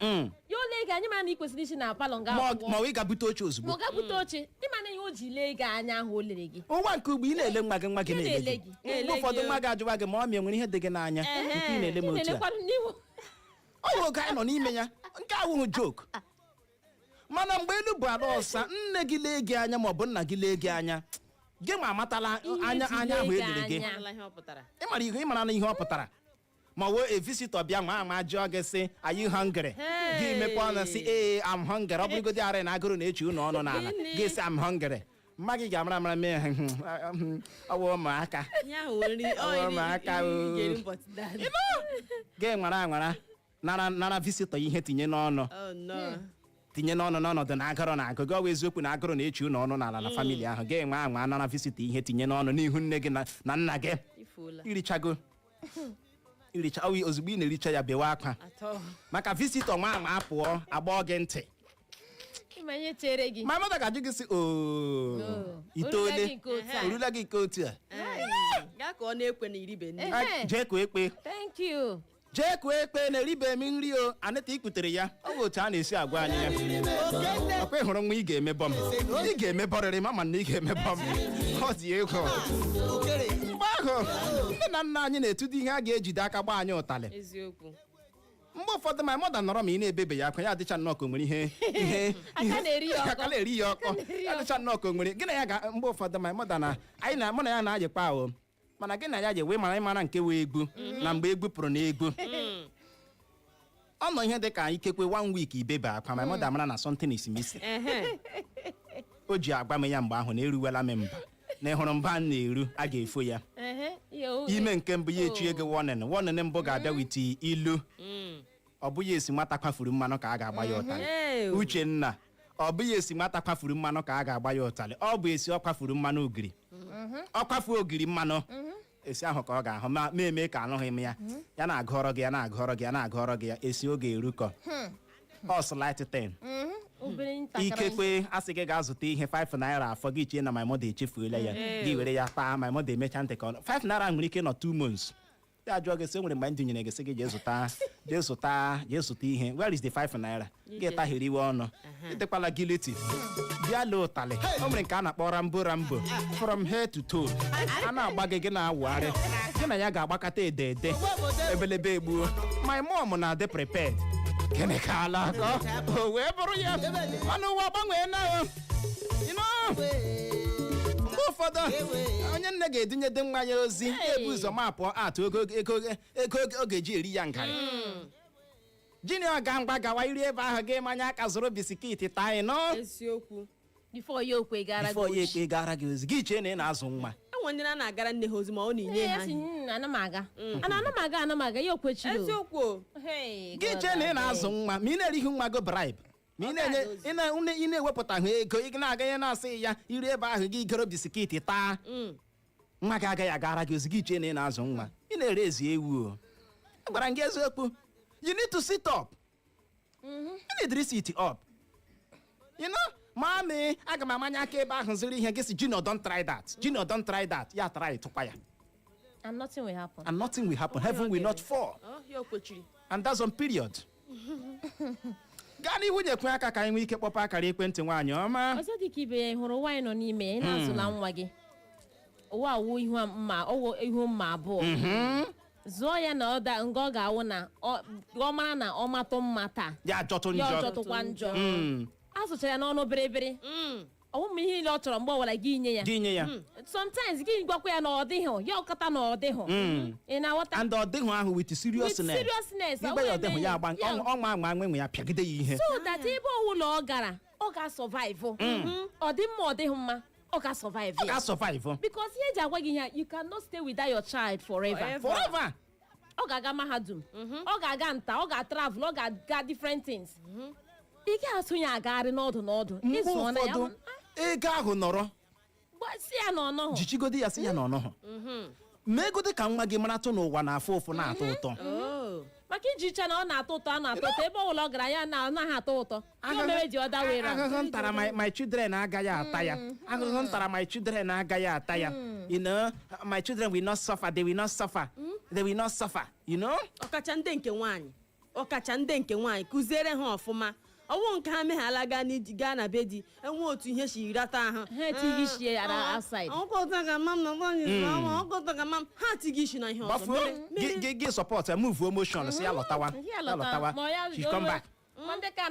Speaker 6: ya o lee gị anya, ma na ị kwesịrị isi na parlour nga
Speaker 7: Ma ọ
Speaker 6: pụọ.
Speaker 7: ma ọ ị ga-bute oche ozugbo.
Speaker 6: Ma ọ ga-bute oche. Ịma na ihe o ji lee gị anya ahụ o lere gị.
Speaker 7: Ụwa nke ugbo, ị na-ele nwa gị, nwa gị
Speaker 6: Ị
Speaker 7: na-ele
Speaker 6: na-ele
Speaker 7: gị.
Speaker 6: gị.
Speaker 7: Mgbe ụfọdụ nwa gị ajụwa gị ma ọ mịa nwere ihe dị gị n'anya nke ị na-ele m
Speaker 6: Ị
Speaker 7: otu a.
Speaker 6: na-elekwanụ n'ihu.
Speaker 7: Ọ bụ oge anyị nọ n'ime ya nke awụghị joke. Mana mgbe elu bụ ala ọsa, nne gị lee gị anya ma ọ bụ nna gị lee gị anya, gị ma amatala
Speaker 6: Ihe
Speaker 7: anya
Speaker 6: ji
Speaker 7: anya ahụ
Speaker 6: lee gị
Speaker 7: elere gị.
Speaker 6: anya.
Speaker 8: Amala ihe ọ pụtara.
Speaker 7: Ịmara ihe, ịmara na ihe ọ pụtara. Ma wee a visitor bịa nwa ama jụọ gị sị, "Are you hungry?" Gị mepee ọnụ sị, "Ee, I'm hungry." Ọ bụrụgodị arị na agụrụ na-echi unu ọnụ n'ala, gị sị, "I'm hungry," mma gị ga-amara amara mee ọwụ ụmụaka.
Speaker 8: Ihe ahụ nwere nri ọ
Speaker 7: Ọ ụmụaka
Speaker 8: iri
Speaker 7: o.
Speaker 8: ga-eri ụbọchị daadị.
Speaker 7: Gị nwara anwara nara nara visitor ihe tinye n'ọnụ.
Speaker 8: Oh no.
Speaker 7: Tinye n'ọnụ n'ọnọdụ na agụrụ na agụ gị. Ọ bụ eziokwu na agụrụ na-echi unu ọnụ n'ala na family ahụ, gị nwa anwa nara visitor ihe tinye n'ọnụ n'ihu nne gị na nna gị.
Speaker 8: Ifuola.
Speaker 7: Irichago, iricha ọ ozugbo ị na-ericha ya, bewe akwa.
Speaker 8: Atọ.
Speaker 7: Maka visitor nwa anwa apụọ, agbọọ gị ntị.
Speaker 6: Ịma ihe chere gị.
Speaker 7: Ma mmadụ ga-ajụ gị sị, "Oo,
Speaker 6: Oo,
Speaker 7: itoole
Speaker 6: orula gị nke otu a."
Speaker 7: Orula gị nke otu a.
Speaker 8: Gaa ka ọ na-ekwe na iribe nne.
Speaker 6: Ehe.
Speaker 7: Jee kụọ ekpe.
Speaker 6: Thank you.
Speaker 7: Jee kụọ ekpe na eribe m nri o. Anịta ikputere ya. Ọ bụ otu a na-esi agwa anyị ya. Ọkwa ị hụrụ nwa, ị ga-emebọ m, ị ga-emebọrịrị ma na ị ga-emebọ m. Ọ dị egwu. Mgbe ahụ nne na nna anyị na-etudo ihe a ga-ejide aka gbaa anyị ụtalị.
Speaker 8: Eziokwu.
Speaker 7: Mgbe ụfọdụ my mother nọrọ ma ị na-ebebe ya akwa, ya adịcha nnọọ ka o nwere ihe
Speaker 6: Aka na-eri ya ọkọ.
Speaker 7: Aka na-eri ya ọkọ.
Speaker 6: Na-eri
Speaker 7: Ya
Speaker 6: ya.
Speaker 7: adịcha nnọọ ka o nwere gị na ya ga. Mgbe ụfọdụ my mother na anyị na mụ na ya na-ayịkwa ahụ, mana gị na ya ji wee mara ịmara nke wee egwu na mgbe egwu pụrụ na egwu ọ nọ ihe dị ka ikekwe one week ibebe akwa, my mother mara na something is missing. O ji agwa m ya mgbe ahụ na eruwela m mba, na ịhụrụ mba m na-eru, a ga-efo ya.
Speaker 6: Ehe, ya
Speaker 7: Ime nke mbụ ya echie gị warning. Warning mbụ ga-abịa with ilu. Ọ bụghị esi nwata kwafuru mmanụ ka a ga-agba ya ụtalị.
Speaker 8: Ee.
Speaker 7: Uchenna, ọ bụghị esi nwata kwafuru mmanụ ka a ga-agba ya ụtalị, ọ bụ esi ọ kwafuru mmanụ ogiri, ọ kwafuo ogiri mmanụ esi ahụ ka ọ ga-ahụ ma eme ka anụghị m ya. Ya na-agụọrọ gị ya, na-agụọrọ gị ya, na-agụọrọ gị ya, esi oge erukọ ọ slight thing.
Speaker 6: Obere ntakịrị.
Speaker 7: Ikekwe asị gị ga-azụta ihe 5 naira afọ gị, chie na my mother echefuola ya, gị were ya taa. My mother emecha ntị ka ọ 5 naira nwere ike nọ 2 months, ya jụọ gị sị, "O nwere mgbe ndị nyere gị sị gị jee zụta, jee zụta, jee zụta ihe, where is the 5 naira?" Gị taghịrị iwe ọnụ, ịdịkwala guilty. Bịa lee ụtalị o nwere nke a na-akpọ Rambo, Rambo from head to toe, a na-agba gị, gị na-awụgharị, gị na ya ga-agbakọta ede ede ebelebe egbuo. My mom na-adị prepared. Gịnị ka ala akọ o wee bụrụ ya? Ọnụ ụwa gbanwee na o. You know, mgbe ụfọdụ onye nne ga-edunyede nwa ya ozi, ebu ụzọ mapụọ atụ ego ọ ga-eji eri ya ngarị. Junior ga mgba gawa iri ebe ahụ, gị manya aka zụrụ biscuit taa ịnọ.
Speaker 8: Eziokwu.
Speaker 6: Before ya okwe gara.
Speaker 7: Before ya ekpe gara gị ozi, gị chee na ị na-azụ nwa.
Speaker 8: Enwe ndị na-agara nne ha ozi ma ọ na-enye
Speaker 6: Ee,
Speaker 8: ha
Speaker 6: sị,
Speaker 8: ihe.
Speaker 6: "Ana m aga, ana m aga, ana m aga," ya okwechiri o.
Speaker 8: Eziokwu o.
Speaker 6: Hey,
Speaker 7: Gị
Speaker 6: God,
Speaker 7: chee na ị
Speaker 6: abeg.
Speaker 7: na-azụ nwa ma ị na-erighị nwa gị bribe, ma ị na-enye ị na-ewepụtaghị ego, ị na-aga ihe na-asị ya iri ebe ahụ, gị goro biscuit taa. Nwa gị agaghị agara gị ozi, gị chee na ị na-azụ nwa. Ị na-ere ezi ewu o. Agwara m gị eziokwu, you need to sit up, you need to sit up. You know, "Mummy, aga m amanye aka ebe ahụ zụrụ ihe." Gị si, "Junior, don't try that. Junior, don't try that." Ya try tụkwa ya.
Speaker 6: And nothing will happen.
Speaker 7: And nothing will happen. Heaven will not fall.
Speaker 8: Ọ, ya okwechiri.
Speaker 7: And that's on period. Gaa n'ihu, nyekwe aka ka anyị nwee ike kpọpụ akara ekwentị, nwaanyị ọma.
Speaker 6: Ọzọ dị ka ibe ya, ị hụrụ nwaanyị nọ n'ime ya, ị na-azụla nwa gị, ụwa awụ ihu mma, ọwụ ihu mma abụọ. Zụọ ya na ọ da nga ọ ga-awụ na ọ mara na ọ matụ mma taa,
Speaker 7: ya jọtụ
Speaker 6: ya
Speaker 7: njọ.
Speaker 6: Ọjọtụkwa njọ. Azụchara ya n'ọnụ bịrịbịrị, ọwụ m ihe niile ọ chọrọ mgbe ọbụla gị nye ya.
Speaker 7: Gị nye ya.
Speaker 6: Sometimes gị gwakwa ya na ọ dịghị ya, ọkọta na ọ dịghị, ị na-aghọta?
Speaker 7: And ọ dịghị ahụ with seriousness.
Speaker 6: With seriousness.
Speaker 7: Igbe ya,
Speaker 6: ọ
Speaker 7: ọ dịghị ya, agba ọnwa anwa nwe ya pịagide ya ihe.
Speaker 6: So that ebe ọwụla ọ gara, ọ ga-survive. Ọ dị mma, ọ dịghị mma, ọ ga-survive
Speaker 7: Ọ
Speaker 6: ya.
Speaker 7: ga-survive.
Speaker 6: Because ihe eji agwa gị ihe a, you cannot stay without your child forever.
Speaker 7: Forever.
Speaker 6: Ọ ga-aga mahadum, ọ ga-aga nta, ọ ga-travel, ọ ga-aga different things. Ị ga-atụ ya agagharị n'ọdụ n'ọdụ.
Speaker 7: Mgbe
Speaker 6: Ịzụọ na ya.
Speaker 7: ụfọdụ ego ahụ nọrọ,
Speaker 6: Si ya na ọnọhụ.
Speaker 7: Jichigodi ya, si ya na ọnọhụ meegodi ka nwa gị maratụ n'ụwa na-afụ ụfụ, na-atọ ụtọ.
Speaker 8: Oh.
Speaker 6: Maka iji iche na ọ na-atọ ụtọ, ọ na-atọ ụtọ, ebe ọbụla ọ gara ya na ọ naghị atọ ụtọ, ya o mere ji ọda were.
Speaker 7: Ahụhụ m tara, my children agaghị ata ya. Ahụhụ m tara, my children agaghị ata ya. You know, my children will not suffer. They will not suffer. They will not suffer.
Speaker 8: Ọkacha ndị nke nwaanyị, ọkacha ndị nke nwaanyị, kụziere ha ọfụma. Ọwụ nke ha meghala gaa n'iji gaa na be di, enwe otu ihe si rata ahụ.
Speaker 6: Ha etighị isi ya na outside.
Speaker 8: Ọkụta ka mam na nwaanyị si ọma, ọkụta ka mam ha atighị isi na ihe ọzọ.
Speaker 7: Gbafuo. Gị support ya, move motion, si ya lọtawa.
Speaker 6: Ya
Speaker 7: Ya
Speaker 6: lọta.
Speaker 7: lọtawa.
Speaker 6: Ma ya
Speaker 7: She come back.
Speaker 6: Ma ndị ka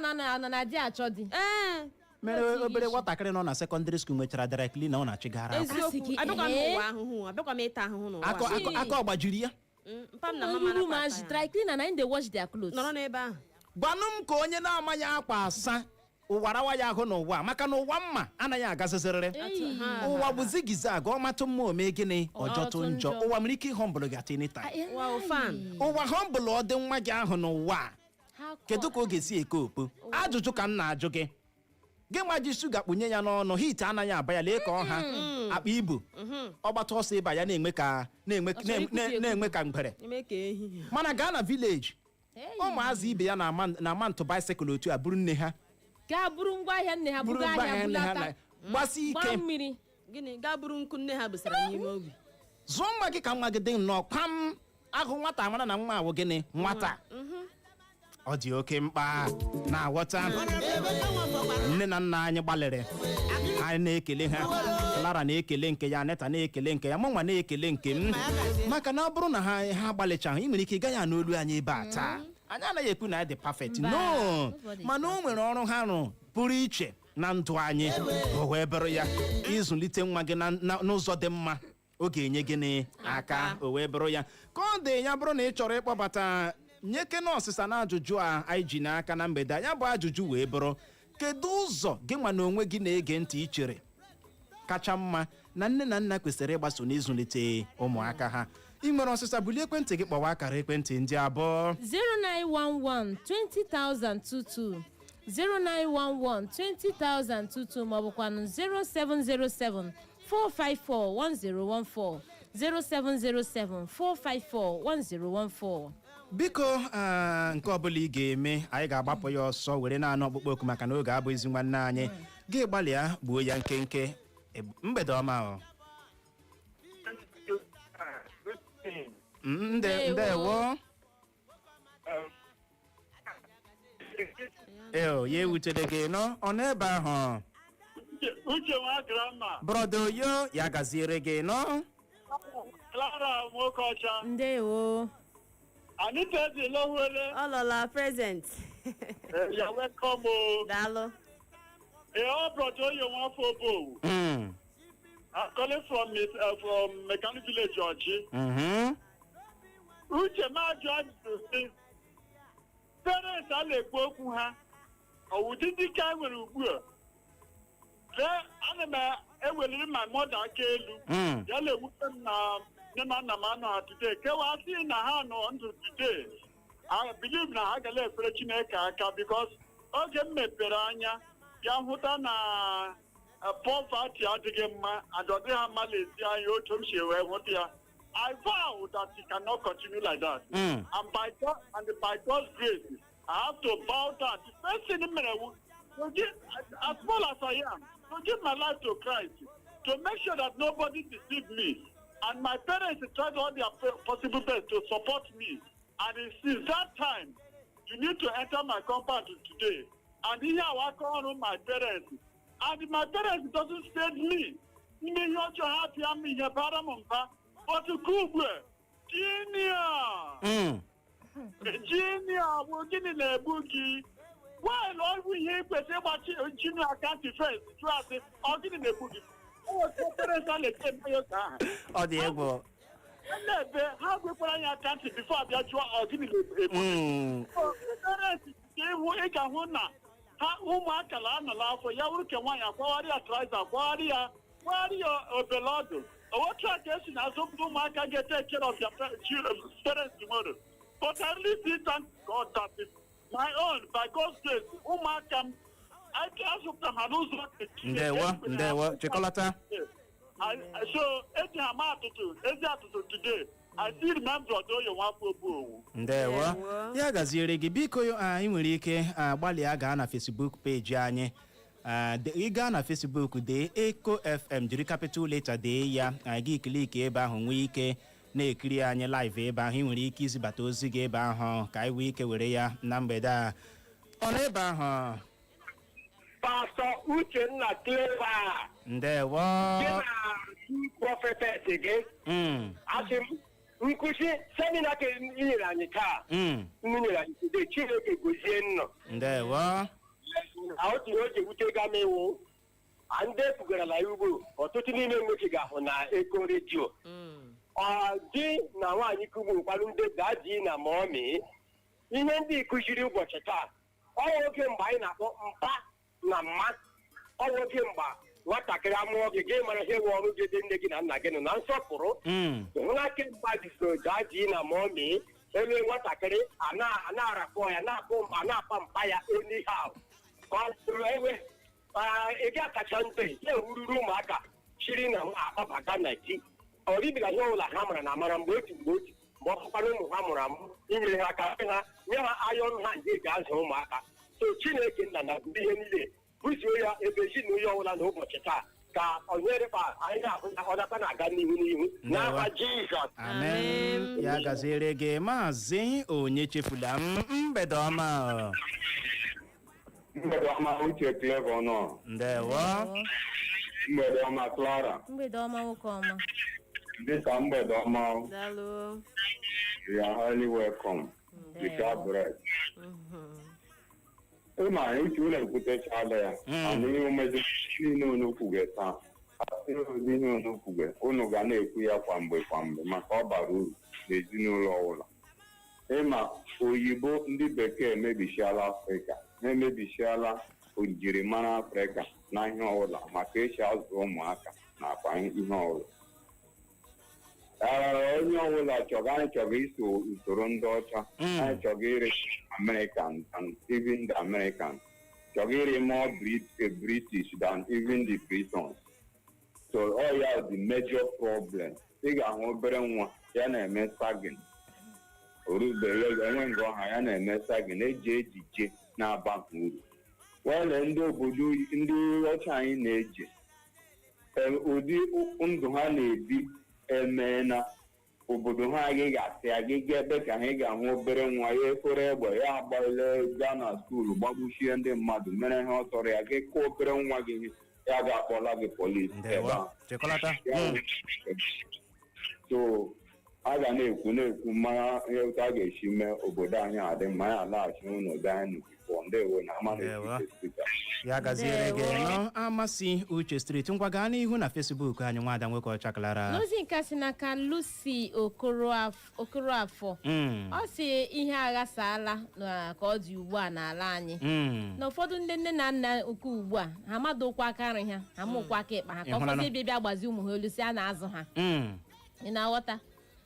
Speaker 6: na di achọ di.
Speaker 8: Ee.
Speaker 7: Mere obere nwatakịrị nọ na secondary school nwechara dry cleaner, ọ na-achịgara akwa.
Speaker 6: Asị
Speaker 8: Eziokwu.
Speaker 6: gị,
Speaker 8: Abịakwa m
Speaker 6: ee.
Speaker 8: n'ụwa ahụhụ, abịakwa m ịta ahụhụ n'ụwa.
Speaker 7: Aka aka ọ gbajiri ya.
Speaker 8: Mpa m na mama
Speaker 6: Ruru
Speaker 8: nakwa
Speaker 6: ma
Speaker 8: ata ya.
Speaker 6: dry cleaner na im dey wash their clothes.
Speaker 8: Nọrọ n'ebe ahụ.
Speaker 7: Gwanụ m ka onye na-amaghị akwa asa ụwa rawa ya ahụ n'ụwa, maka na ụwa mma anaghị agazizirịrị.
Speaker 6: Eyi.
Speaker 7: Ụwa bụ zigzag, ọ matụ mma, ome gịnị, ọjọtụ
Speaker 6: Ọjọtụ
Speaker 7: njọ.
Speaker 6: njọ.
Speaker 7: Ụwa nwere ike ịhumble gị at any time.
Speaker 8: Wow, fan.
Speaker 7: Ụwa humble ọ dị nwa gị ahụ n'ụwa a,
Speaker 6: Ha
Speaker 7: kedu ka ọ ga-esi eke okpu? Ajụjụ ka m na-ajụ gị. Gị nwa ji shuga kpunye ya n'ọnụ, hit anaghị aba ya. Lee ka ọ ha akpa ibu, ọ gbata ọsọ ịba ya na-enwe ka na-enwe
Speaker 6: Ọ chọrọ ikutu ekutu.
Speaker 7: na-enwe ka ngwere.
Speaker 8: Eme ka ehi.
Speaker 7: Mana gaa na village,
Speaker 6: Hey.
Speaker 7: ụmụazị ibe ya na-ama ntụ bicycle otu a, buru nne ha,
Speaker 6: Gaa buru ngwaahịa nne ha,
Speaker 7: buru
Speaker 6: buga ahịa,
Speaker 7: ngwaahịa nne ha
Speaker 6: bulata.
Speaker 7: gbasi
Speaker 6: Gbaa
Speaker 7: ike.
Speaker 6: mmiri.
Speaker 8: Gịnị gaa buru nkụ nne ha busara n'ime obi.
Speaker 7: Zụọ nwa gị ka nwa gị dị nnọọ kwam ahụ. Nwata mara na nwa awụ gịnị nwata, ọ dị oke mkpa na-aghọta. Nne na nna anyị gbalịrị, anyị na-ekele ha. Clara na-ekele nke ya, Aneta na-ekele nke ya, mụnwa na-ekele nke m, maka na ọ bụrụ na ha gbalịchaghị, ị nwere ike ị gaghị anụ olu anyị ebe a taa. Anyị anaghị ekwu na anyị dị perfect.
Speaker 6: Mba,
Speaker 7: No.
Speaker 6: nobody is.
Speaker 7: Mana o nwere ọrụ ha rụ pụrụ iche na ndụ anyị. O wee bụrụ ya, ịzụlite nwa gị n'ụzọ dị mma, ọ ga-enye gịnị aka. O wee bụrụ ya ka ọ dị. Ya bụrụ na ị chọrọ ịkpọbata, nyekene ọsịsa na ajụjụ a anyị ji n'aka na mgbede a. Ya bụ ajụjụ wee bụrụ: kedu ụzọ gị nwa na onwe gị na-ege ntị ichere kacha mma na nne na nna kwesịrị ịgbaso n'ịzụlite ụmụaka ha? Ị nwere ọsịsa, bulie ekwentị gị kpọwa akara ekwentị ndị abụọ:
Speaker 6: 0911 20022, 0911 20022, maọbụkwanụ 0707 454 1014, 0707 454 1014.
Speaker 7: Biko, nke ọbụla ị ga-eme, anyị ga-agbapụ ya ọsọ were naanị ọkpụkpọ oku, maka na oge abụghịzi nwanne anyị. Gị gbalịa gbuo ya nkenke. Mgbede ọma o.
Speaker 6: Ndewo.
Speaker 7: Ndewo. Eo ya ewutere gị nọ ọ n'ebe ahụ.
Speaker 9: Uche nwa grandma.
Speaker 7: Brother Oyo, ya gaziere gị nọ.
Speaker 9: Clara nwoke ọcha.
Speaker 6: Ndewo.
Speaker 9: Anita dị lowere.
Speaker 8: Ọ lọla present.
Speaker 9: Ya welcome o.
Speaker 8: Daalụ.
Speaker 9: Ọ brother Oyo nwafọ Obowu. I'm calling from Mechanic Village, Oji. Uche, m ajụ ajụjụ sị, parents a na-ekwu okwu ha, ọwụdị dike a nwere ugbu a? Lee, ana m eweliri my mother aka elu. Ya na-ewute m na nne na nna m anọ ha today. Kewa sị na ha nọ ndụ today, I believe na ha gara efere Chineke aka, because oge m mepere anya bịa hụta na poverty adịghị mma and ọ dịghị mma n'ezi anya otu m si wee hụta ya, I vow that it cannot continue like that. And by God's grace, I have to bow down. The first thing mere wu to give, as small as I am, to give my life to Christ, to make sure that nobody deceive me. And my parents tried all their possible best to support me. And it's since that time, you need to enter my compound today. And here I call my parents. And my parents doesn't spare me. Ime ihe ọjọọ, ha pịa m ihe, bara m mba. But nke ugbu a, junior, junior bụ gịnị na-egbu gị? While ọ bụ ihe ị kwesịrị ịgbachi junior account first, jụọ asị, ọ gịnị na-egbu gị? O nwere parents a na-eche eme ya ka ahụ.
Speaker 7: Ọ dị egwu.
Speaker 9: Na-ebe ha gwekwara anyị account before abịa jụọ ọ gịnị na-egbu gị. Parents ịhụ ị ga-ahụ na ha ụmụaka la anọla afọ ya wụrụ ke nwaanyị akwagharị ya trouser, akwagharị ya, kwagharị ya obele ọdụ. Otu a ka esi na-azụpụta ụmụaka ga-take care of their children, parents tomorrow. But I really feel thank God that is my own, by God's grace, ụmụaka m azụpụta ha n'ụzọ nke Chineke.
Speaker 7: Ndewo, ndewo, chịkọlata.
Speaker 9: So eji ha ma atụtụ ezi atụtụ. Today I still remember Odoyo Nwafọ Obuowu.
Speaker 7: Ndewo.
Speaker 8: Ndewo.
Speaker 7: Ya gaziere gị. Biko, anyị nwere ike gbalịa gaa na Facebook page anyị. Ị gaa na Facebook, dee Eko FM, jiri capital letter dee ya. Gị click ebe ahụ, nwee ike na-ekiri anyị live ebe ahụ. Ị nwere ike izibata ozi gị ebe ahụ ka anyị nwee ike were ya na mgbede a. Ọ nọ ebe ahụ.
Speaker 10: Pastor Uchenna Clever.
Speaker 7: Ndewo.
Speaker 10: Gị na prophetess gị. Asị m nkụzi seminar ka ị nyere anyị taa. M nyere anyị today, Chineke gozie nnọ.
Speaker 7: Ndewo.
Speaker 10: Na otu ihe o ji ewute ga m iwu ndị efugarala ya ugbo, ọtụtụ n'ime nwoke ga-ahụ na Eko Redio. Ọ di na nwaanyị kugbu nkwanụ ndị daddy na mommy, ihe ndị kụziri ụbọchị taa, ọ nwoke mgbe anyị na-akpọ mpa na mma, ọ nwoke mgbe nwatakịrị amụọ gị, gị mara ihe nwe ọrụ gị dị nne gị na nna gị nọ na nsọpụrụ. Hụna kemgbe jizoro daddy na mommy elu, nwatakịrị a na-arapụ ya, na-akpụ a na-apa mpa ya anyhow, ka ọ bụrụ ewe ị ga-akacha ndị ya ewururu ụmụaka chiri na nwa akpabata na di ọ ribila ihe ọbụla ha mara na amara mgbe otu mgbe ọ bụkwara ụmụ ha mụrụ amụ, inyere ha aka ha nye ha iron hand eji azụ ụmụaka. So Chineke nna na ihe niile buzuo ya ebe ezinụlọ ọbụla na ụbọchị taa, ka onyerekpa anyị na-ahụ na ọ nakwa na-aga n'ihu n'ihu n'aha Jizọs.
Speaker 7: Amen. Ya gaziere gị, Maazị Onye chefula m. Mgbede ọma.
Speaker 11: Mgbede ọma, Uche Clever nọ.
Speaker 7: Ndewo.
Speaker 11: Mgbede ọma, Clara.
Speaker 6: Mgbede ọma, nwoke ọma.
Speaker 11: Dịka mgbede ọma.
Speaker 8: Daalụ.
Speaker 11: You are highly welcome. Jika bread. Ịma uche unu ekwutechala ya. Ana ihe omezi niile unu kwuge taa. Asị ozi ihe unu kwuge, unu ga na-ekwu ya kwa mgbe kwa mgbe maka ọ bara uru n'ezinụlọ ọbụla. Ịma oyibo ndị bekee emebisiala Afrịka, ha emebisiala njirimara Afrịka na ihe ọbụla maka esi azụ ụmụaka nakwa ihe ọbụla. Ee, onye ọbụla chọrọ, anyị chọrọ iso usoro ndị ọcha, anyị chọrọ iri American than even the American, chọrọ iri more British than even the Britons. So all ya the major problem. Ị ga-ahụ obere nwa ya na-eme sagin, orubeghị enwe nga ọha ya na-eme sagin, eji ejije na-aba ha uru. Wele ndị obodo ndị ọcha anyị na-eji ụdị ndụ ha na-ebi emeela obodo ha agaghị asị agịga ebe ka ha ga-ahụ obere nwa ya efere egbe ya agbale gaa na skuulu gbagbuchie ndị mmadụ mere ihe ọ tọrọ ya, gị kụọ obere nwa gị ihe, ya ga-akpọla gị polisi ebe
Speaker 7: Ndewo.
Speaker 11: ahụ.
Speaker 7: Chịkọlata.
Speaker 11: So a ga na-ekwu na-ekwu mara ihe otu a ga-esi mee obodo anyị adị mma, anyị alaghachi n'ụlọ be anyị nọ. Ndewo na ama.
Speaker 7: Ndewo. Ya gaziere gị nọ, Amasị Uche Street. Ngwa, gaa n'ihu na Facebook anyị, nwada nwoke ọcha Clara.
Speaker 6: N'ozi nke si n'aka Lucy Okoroafọ, ọ si ihe aghasaala na ka ọ dị ugbu a n'ala anyị, na ụfọdụ ndị nne na nna nke ugbu a, ha amadokwa aka nri ha, ha amụkwa aka ịkpa ha, ka
Speaker 7: Ị hụlanụ?
Speaker 6: ụfọdụ ịbịa bịa gbazi ụmụ ha olu si a na-azụ ha. Ị na-aghọta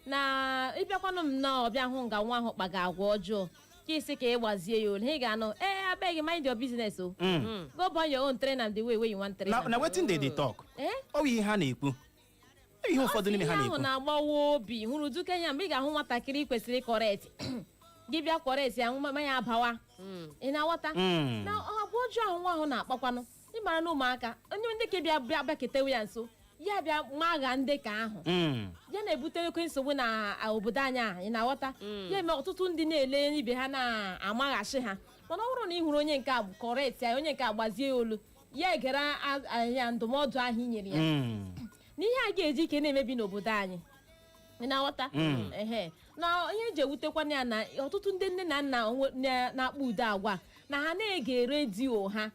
Speaker 6: na ịbịakwanụ m na ọbịa hụ nga nwa ahụ kpaga agwa ọjọọ, ka isi ka ị gbazie ya olu, ị ga-anụ, "Ee, abeg, mind your business o. Go born your own, train am the way wey you wan train
Speaker 7: Na
Speaker 6: am."
Speaker 7: na wetin dey dey talk?
Speaker 6: Eh?
Speaker 7: Ọ bụ ihe ha na-ekwu. Ọ bụ ihe ụfọdụ n'ime
Speaker 6: Ihe
Speaker 7: ha
Speaker 6: ahụ
Speaker 7: na-ekwu.
Speaker 6: na-agbawa obi hụrụ duke ya mgbe ị ga-ahụ nwatakịrị kwesịrị correct gị, bịa correct ya, nwa ya abawa. Ị na-aghọta? Na agwa ọjọọ ahụ nwa ahụ na-akpakwanụ, ịmara na ụmụaka onye ndị ka bịa bịa bịaketewe ya nso, ya bịa magha ndị ka ahụ, ya na-ebute oke nsogbu na obodo anyị a. Ị na-aghọta? Ya eme ọtụtụ ndị na-ele ibe ha na-amaghachi ha, mana ọ bụrụ na ị hụrụ onye nke a, correct ya, onye nke a gbazie ya olu, ya egere ya ndụmọdụ ahụ i nyere ya, na ihe a ga-eji ike na-emebi n'obodo anyị. Ị na-aghọta? Ehe, na ihe eji ewutekwana ya na ọtụtụ ndị nne na nna na-akpa ude agwa na ha na-ege redio ha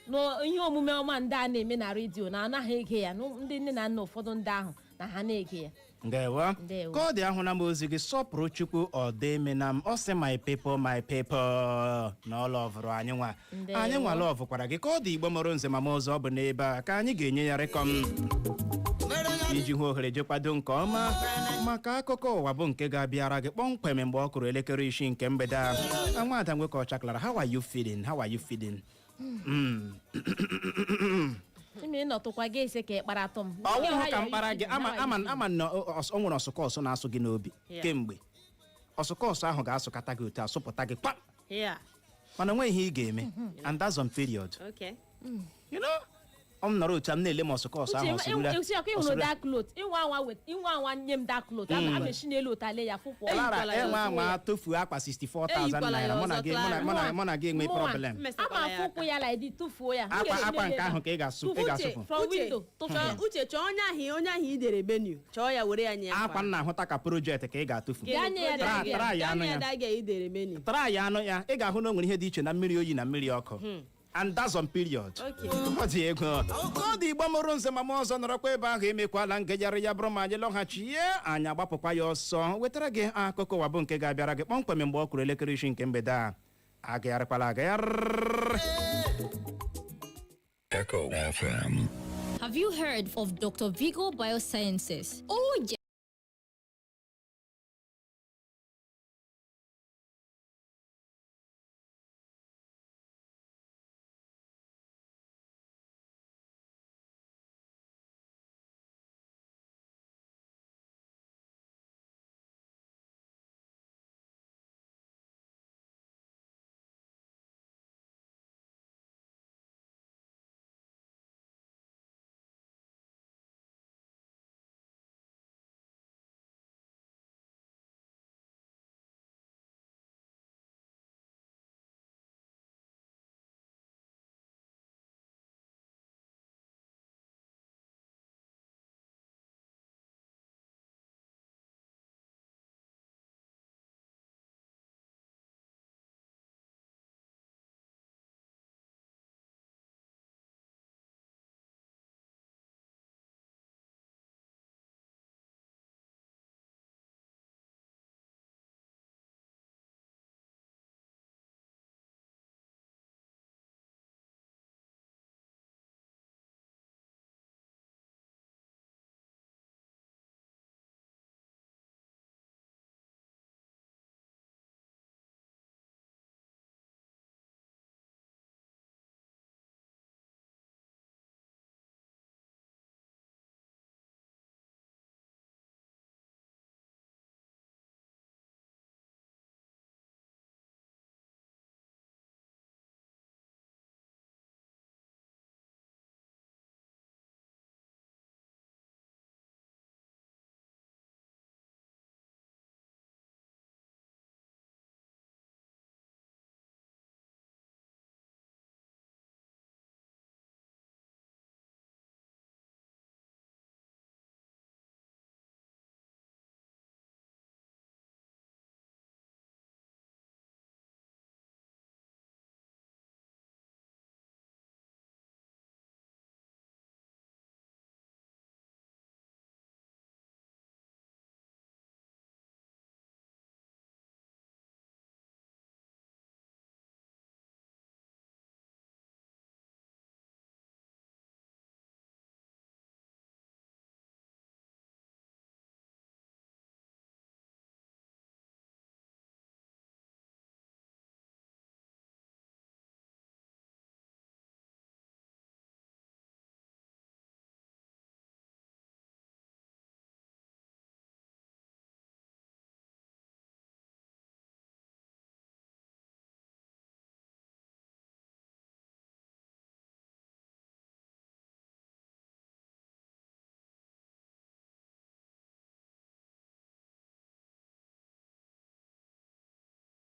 Speaker 6: na ihe omume ọma ndị a na-eme na redio na anaghị ege ya, na ndị nne na nna ụfọdụ ndị ahụ na ha na-ege ya.
Speaker 7: Ndewo.
Speaker 6: Ndewo.
Speaker 7: Ka ọ dị, ahụla m ozi gị, Sọpụrụ Chukwu Ọdemena m. Ọ sị, "My people, my people," na ọ lọvụrụ anyị nwa.
Speaker 6: Ndewo.
Speaker 7: Anyị nwa lọvụkwara gị. Ka ọ dị, Igbo mụrụ nze ma m ọzọ, ọ bụ n'ebe a ka anyị ga-enye ya rịkọm iji hụ ohere je kwado nke ọma maka akụkọ ụwa bụ nke ga-abịara gị kpọmkwem mgbe ọ kụrụ elekere 6 nke mgbede a. Nwaada nwoke ọcha Clara, how are you feeling? How are you feeling?
Speaker 6: Ime ịnọtụkwa gị ese ka ị kpara atụ m.
Speaker 7: Ọ wụghụ ka mkpara gị, ama ama ama na o nwere ọsụkọsụ na-asụ gị n'obi kemgbe. Ọsụkọsụ ahụ ga-asụkata gị otu asụpụta gị kpam, mana onwe ihe ị ga-eme, and that's on period. Ọ m nọrọ otu a m na-ele m ọsụkọsụ ahụ ọsụrụla.
Speaker 6: Uche, ọkụ ịhụrụ that cloth, ịnwa anwa wet, ịnwa anwa nye m that cloth, ama esi n'elu ụtale ya fụpụ.
Speaker 7: Clara,
Speaker 8: Eyikwala ya
Speaker 7: enwe
Speaker 8: ọzọ.
Speaker 7: anwa tụfuo akpa 64,000
Speaker 8: Eyikwala
Speaker 7: naira,
Speaker 8: ya
Speaker 7: mụ na
Speaker 8: ọzọ,
Speaker 7: gị
Speaker 8: Clara.
Speaker 7: mụ na gị enwe
Speaker 6: Mụnwa,
Speaker 7: problem.
Speaker 6: Ama afụkwụ ya like this, tụfuo ya. M
Speaker 7: Akwa
Speaker 6: ga-esi
Speaker 7: akwa
Speaker 6: n'elu
Speaker 7: nke ahụ ka ị ga-asụ, ị ga-asụpụ.
Speaker 6: From
Speaker 8: Uche,
Speaker 6: window tụfuo ya.
Speaker 8: Uche, chọọ onye ahụ i dere menu, chọọ ya, were ya nye ya.
Speaker 7: Akwa m na-ahụta ka project ka ị ga-atụfu.
Speaker 6: Gaa nye ya
Speaker 7: Try-
Speaker 6: that
Speaker 7: try ya anụ ya.
Speaker 8: Daga i dere menu.
Speaker 7: Try ya anụ ya, ị ga-ahụ na o nwere ihe dị iche na mmiri oyi na mmiri ọkụ, and that's on period. Ọ dị ego ọ dị. Igbo mụrụ nze ma m ọzọ, nọrọkwa ebe ahụ, emekwala ngejara ya bụrụ ma anyị lọghachie, anyị agbapụkwa ya ọsọ wetara gị akụkọ ụwa bụ nke ga-abịara gị kpọmkwem mgbe ọ kụrụ elekere 6 nke mgbede a. Agagharịkwala agagharị.
Speaker 2: Echo FM.
Speaker 3: Have you heard of Dr. Vigo Biosciences? Oh, yes.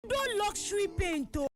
Speaker 5: Ondo Luxury Paint o.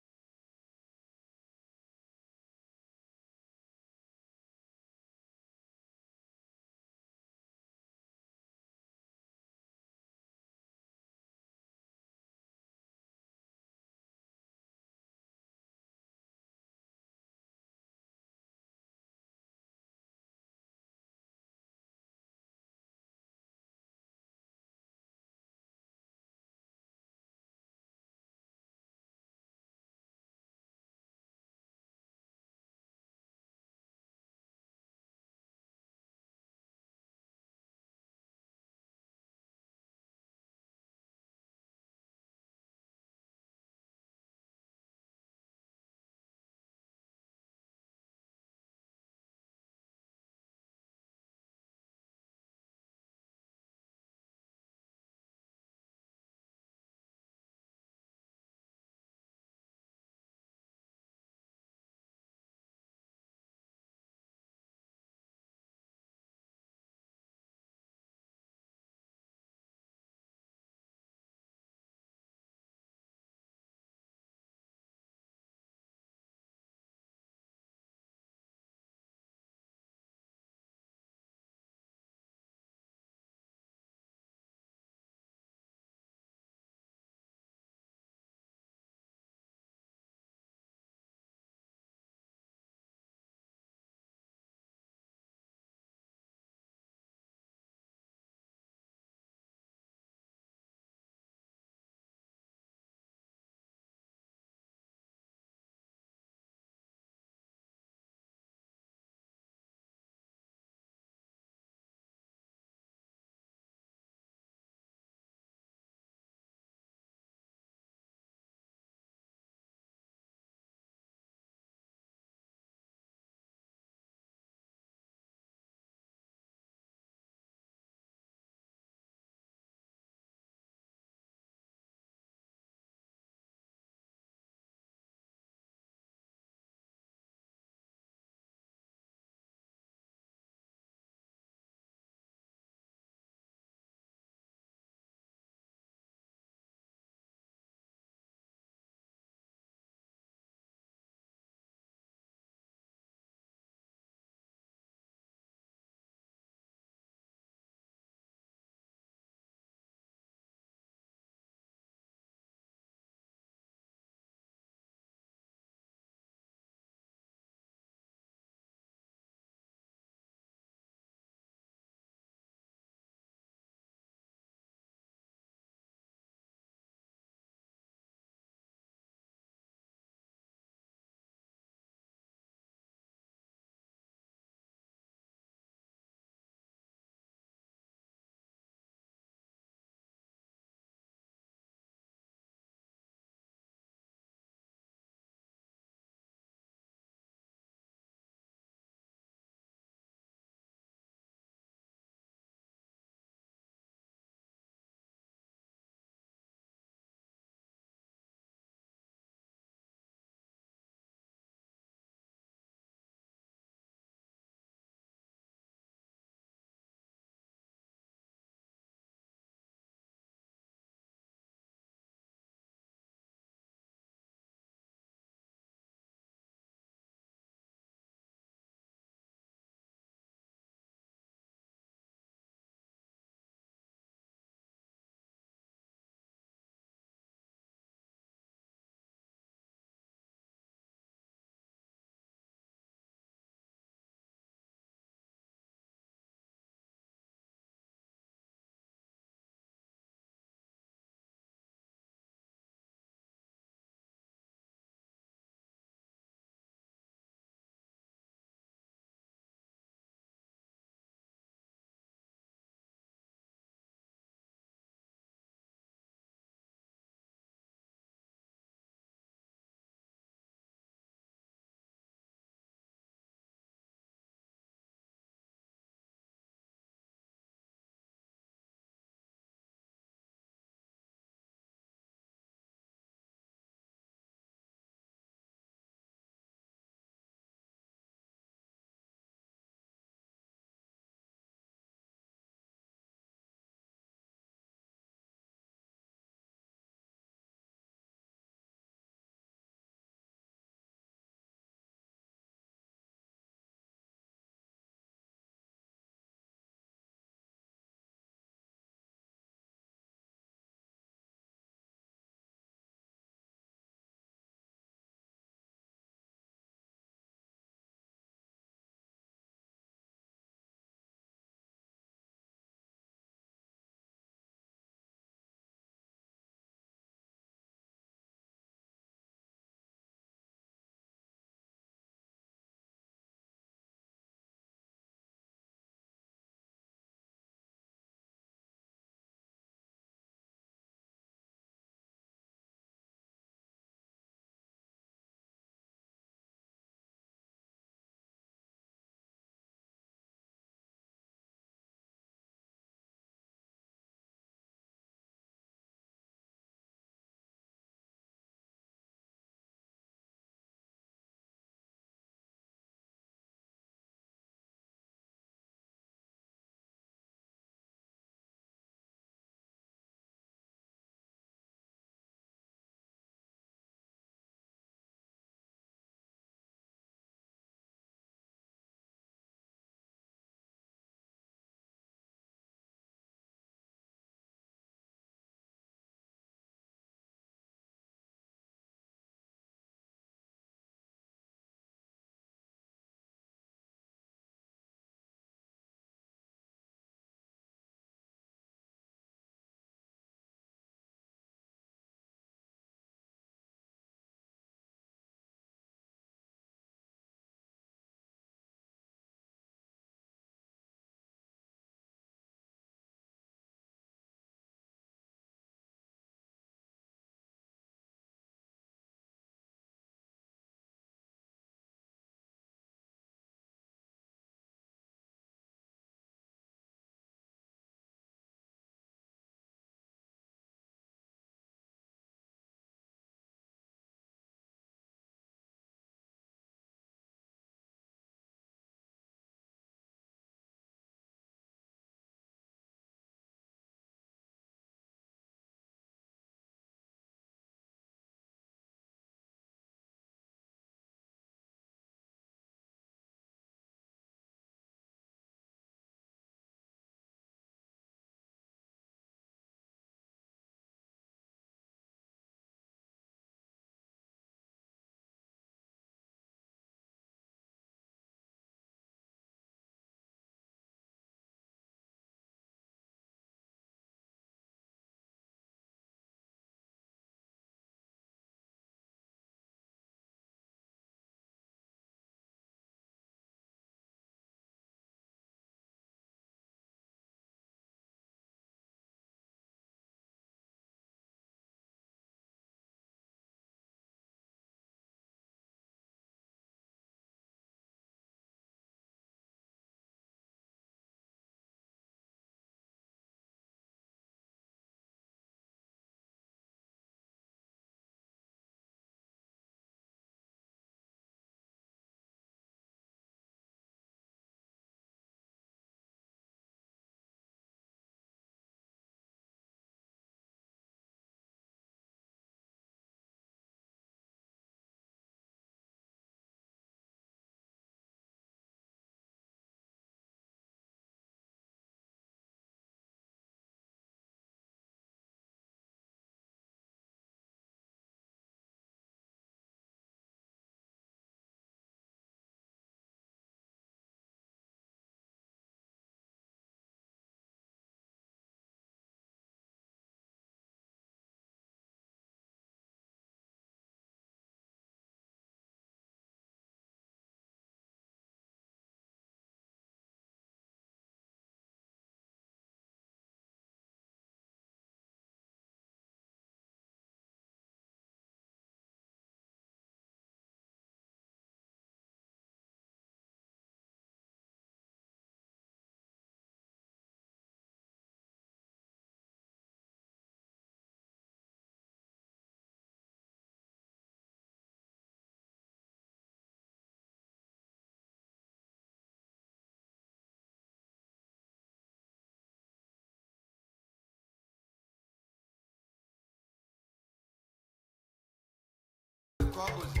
Speaker 12: ka ọ bụzi.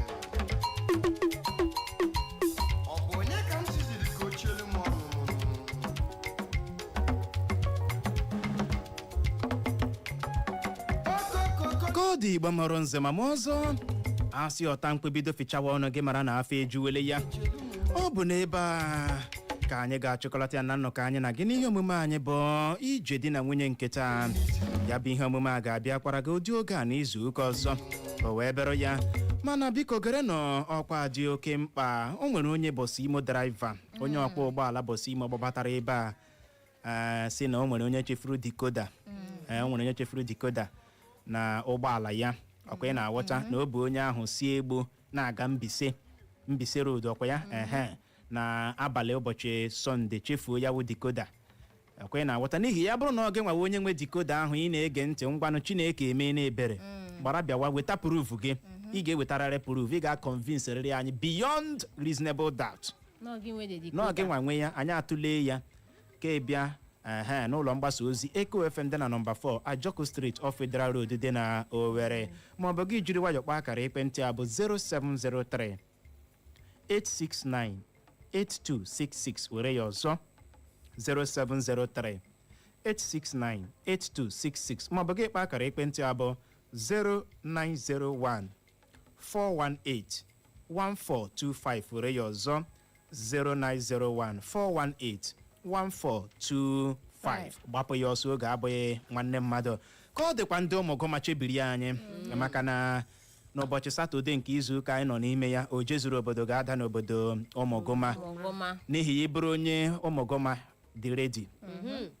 Speaker 12: Ọ bụ onye ka m siziri ka o chielu m ọnụ?
Speaker 7: Ka ọ dị, Igbo mụrụ nze ma ma ọzọ, asị ọta mkpebido fichawa ọnụ gị mara na afọ ejuwele ya. Ọ bụ n'ebe a ka anyị ga-achịkọlata ya na nnọkọ anyị na gị n'ihe omume anyị bụ Ije Di na Nwunye nke taa. Ya bụ ihe omume a ga-abịa kwara gị ụdị oge a n'izu ụka ọzọ. O wee bịara ya, mana biko gere nọ ọkwa dị oke mkpa. O nwere onye bus Imo driver, onye ọkwọ ụgbọala bus Imo gbabatara ebe a, si na o nwere onye chefuru decoder. O nwere onye chefuru decoder na ụgbọala ya. Ọkwa ị na-aghọta na ọ bụ onye ahụ si Egbo na-aga Mbise, Mbise Road, ọkwa ya ehe na abalị ụbọchị Sọnde chefuo ya wụ decoder. Ọkwa ị na-aghọta? N'ihi ya, bụrụ na ọ gị nwawe onye nwe decoder ahụ, ị na-ege ntị, ngwanụ, Chineke eme na-ebere, gbara bịawa weta proof gị. Ị ga-ewetarịrị proof, ị ga-convince rịrị anyị beyond reasonable doubt
Speaker 6: N'oge nwe the
Speaker 7: n'oge
Speaker 6: decoder.
Speaker 7: nwa nwe ya. Anyị atụlee ya ka ị bịa ehe n'ụlọ mgbasa ozi Eco FM dị na nọmba 4 Ajoko Street, off Federal Road dị na Owerri, maọbụ gị jiri nwayọọ kpọọ akara ekwentị a bụ 0703 869 8266. Were ya ọzọ, 0703 869 8266, maọbụ gị kpọọ akara ekwentị a bụ 0901 418 1425. Were ya ọzọ, 0901 418 1425. Gbapụ ya ọsọ, oge abụghị nwanne mmadụ. Ka ọ dịkwa, ndị ụmụgụma chebiri anyị, maka na n'ụbọchị Satọde nke izu ụka anyị nọ n'ime ya, oje zuru obodo ga-ada n'obodo Ụmụgụma.
Speaker 6: Ụmụgụma.
Speaker 7: N'ihi ya, ịbụrụ onye Ụmụgụma, dị ready,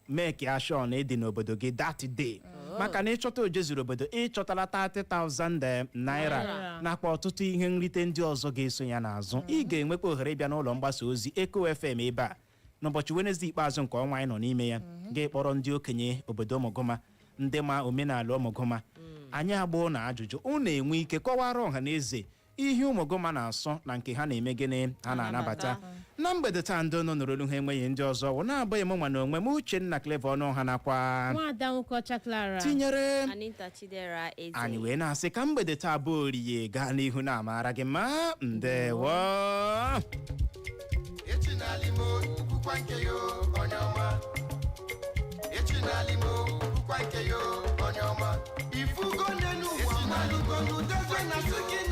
Speaker 7: mee ka ashọ na ịdị n'obodo gị that day, maka na ịchọta oje zuru obodo, ịchọtala 30,000 naira
Speaker 6: Naira.
Speaker 7: nakwa ọtụtụ ihe nrite ndị ọzọ ga-eso ya n'azụ. Ị ga-enwekwa ohere ịbịa n'ụlọ mgbasa ozi Eco FM ebe a n'ụbọchị Wenesde ikpeazụ nke ọnwa anyị nọ n'ime ya, ga-ekpọrọ ndị okenye obodo Ụmụgụma, ndị ma omenala Ụmụgụma. Anyị agboo na ajụjụ unu enwe ike kọwara ọha na eze ihe Ụmụgụma na-asọ na nke ha na-eme, gịnị ha na-anabata. Na mgbede taa, ndị nọ nụrụ olu ha enweghị ndị ọzọ wụ na-abụghị m nwa na onwe m, Uchenna Clever ọnụ ha, nakwa
Speaker 6: Nwaada Nwoke Clara.
Speaker 7: Tinyere
Speaker 8: Anita Chidera Eze.
Speaker 7: Anyị wee na-asị ka mgbede taa bụ oriye gaa n'ihu na-amara gị ma. Ndewo.
Speaker 12: Echi n'ala imo kwukwa nke yo onye ọma. Echi n'ala imo kwukwa nke yo onye ọma. Ifugo n'enu ụwa malugo n'udozie na sị gị.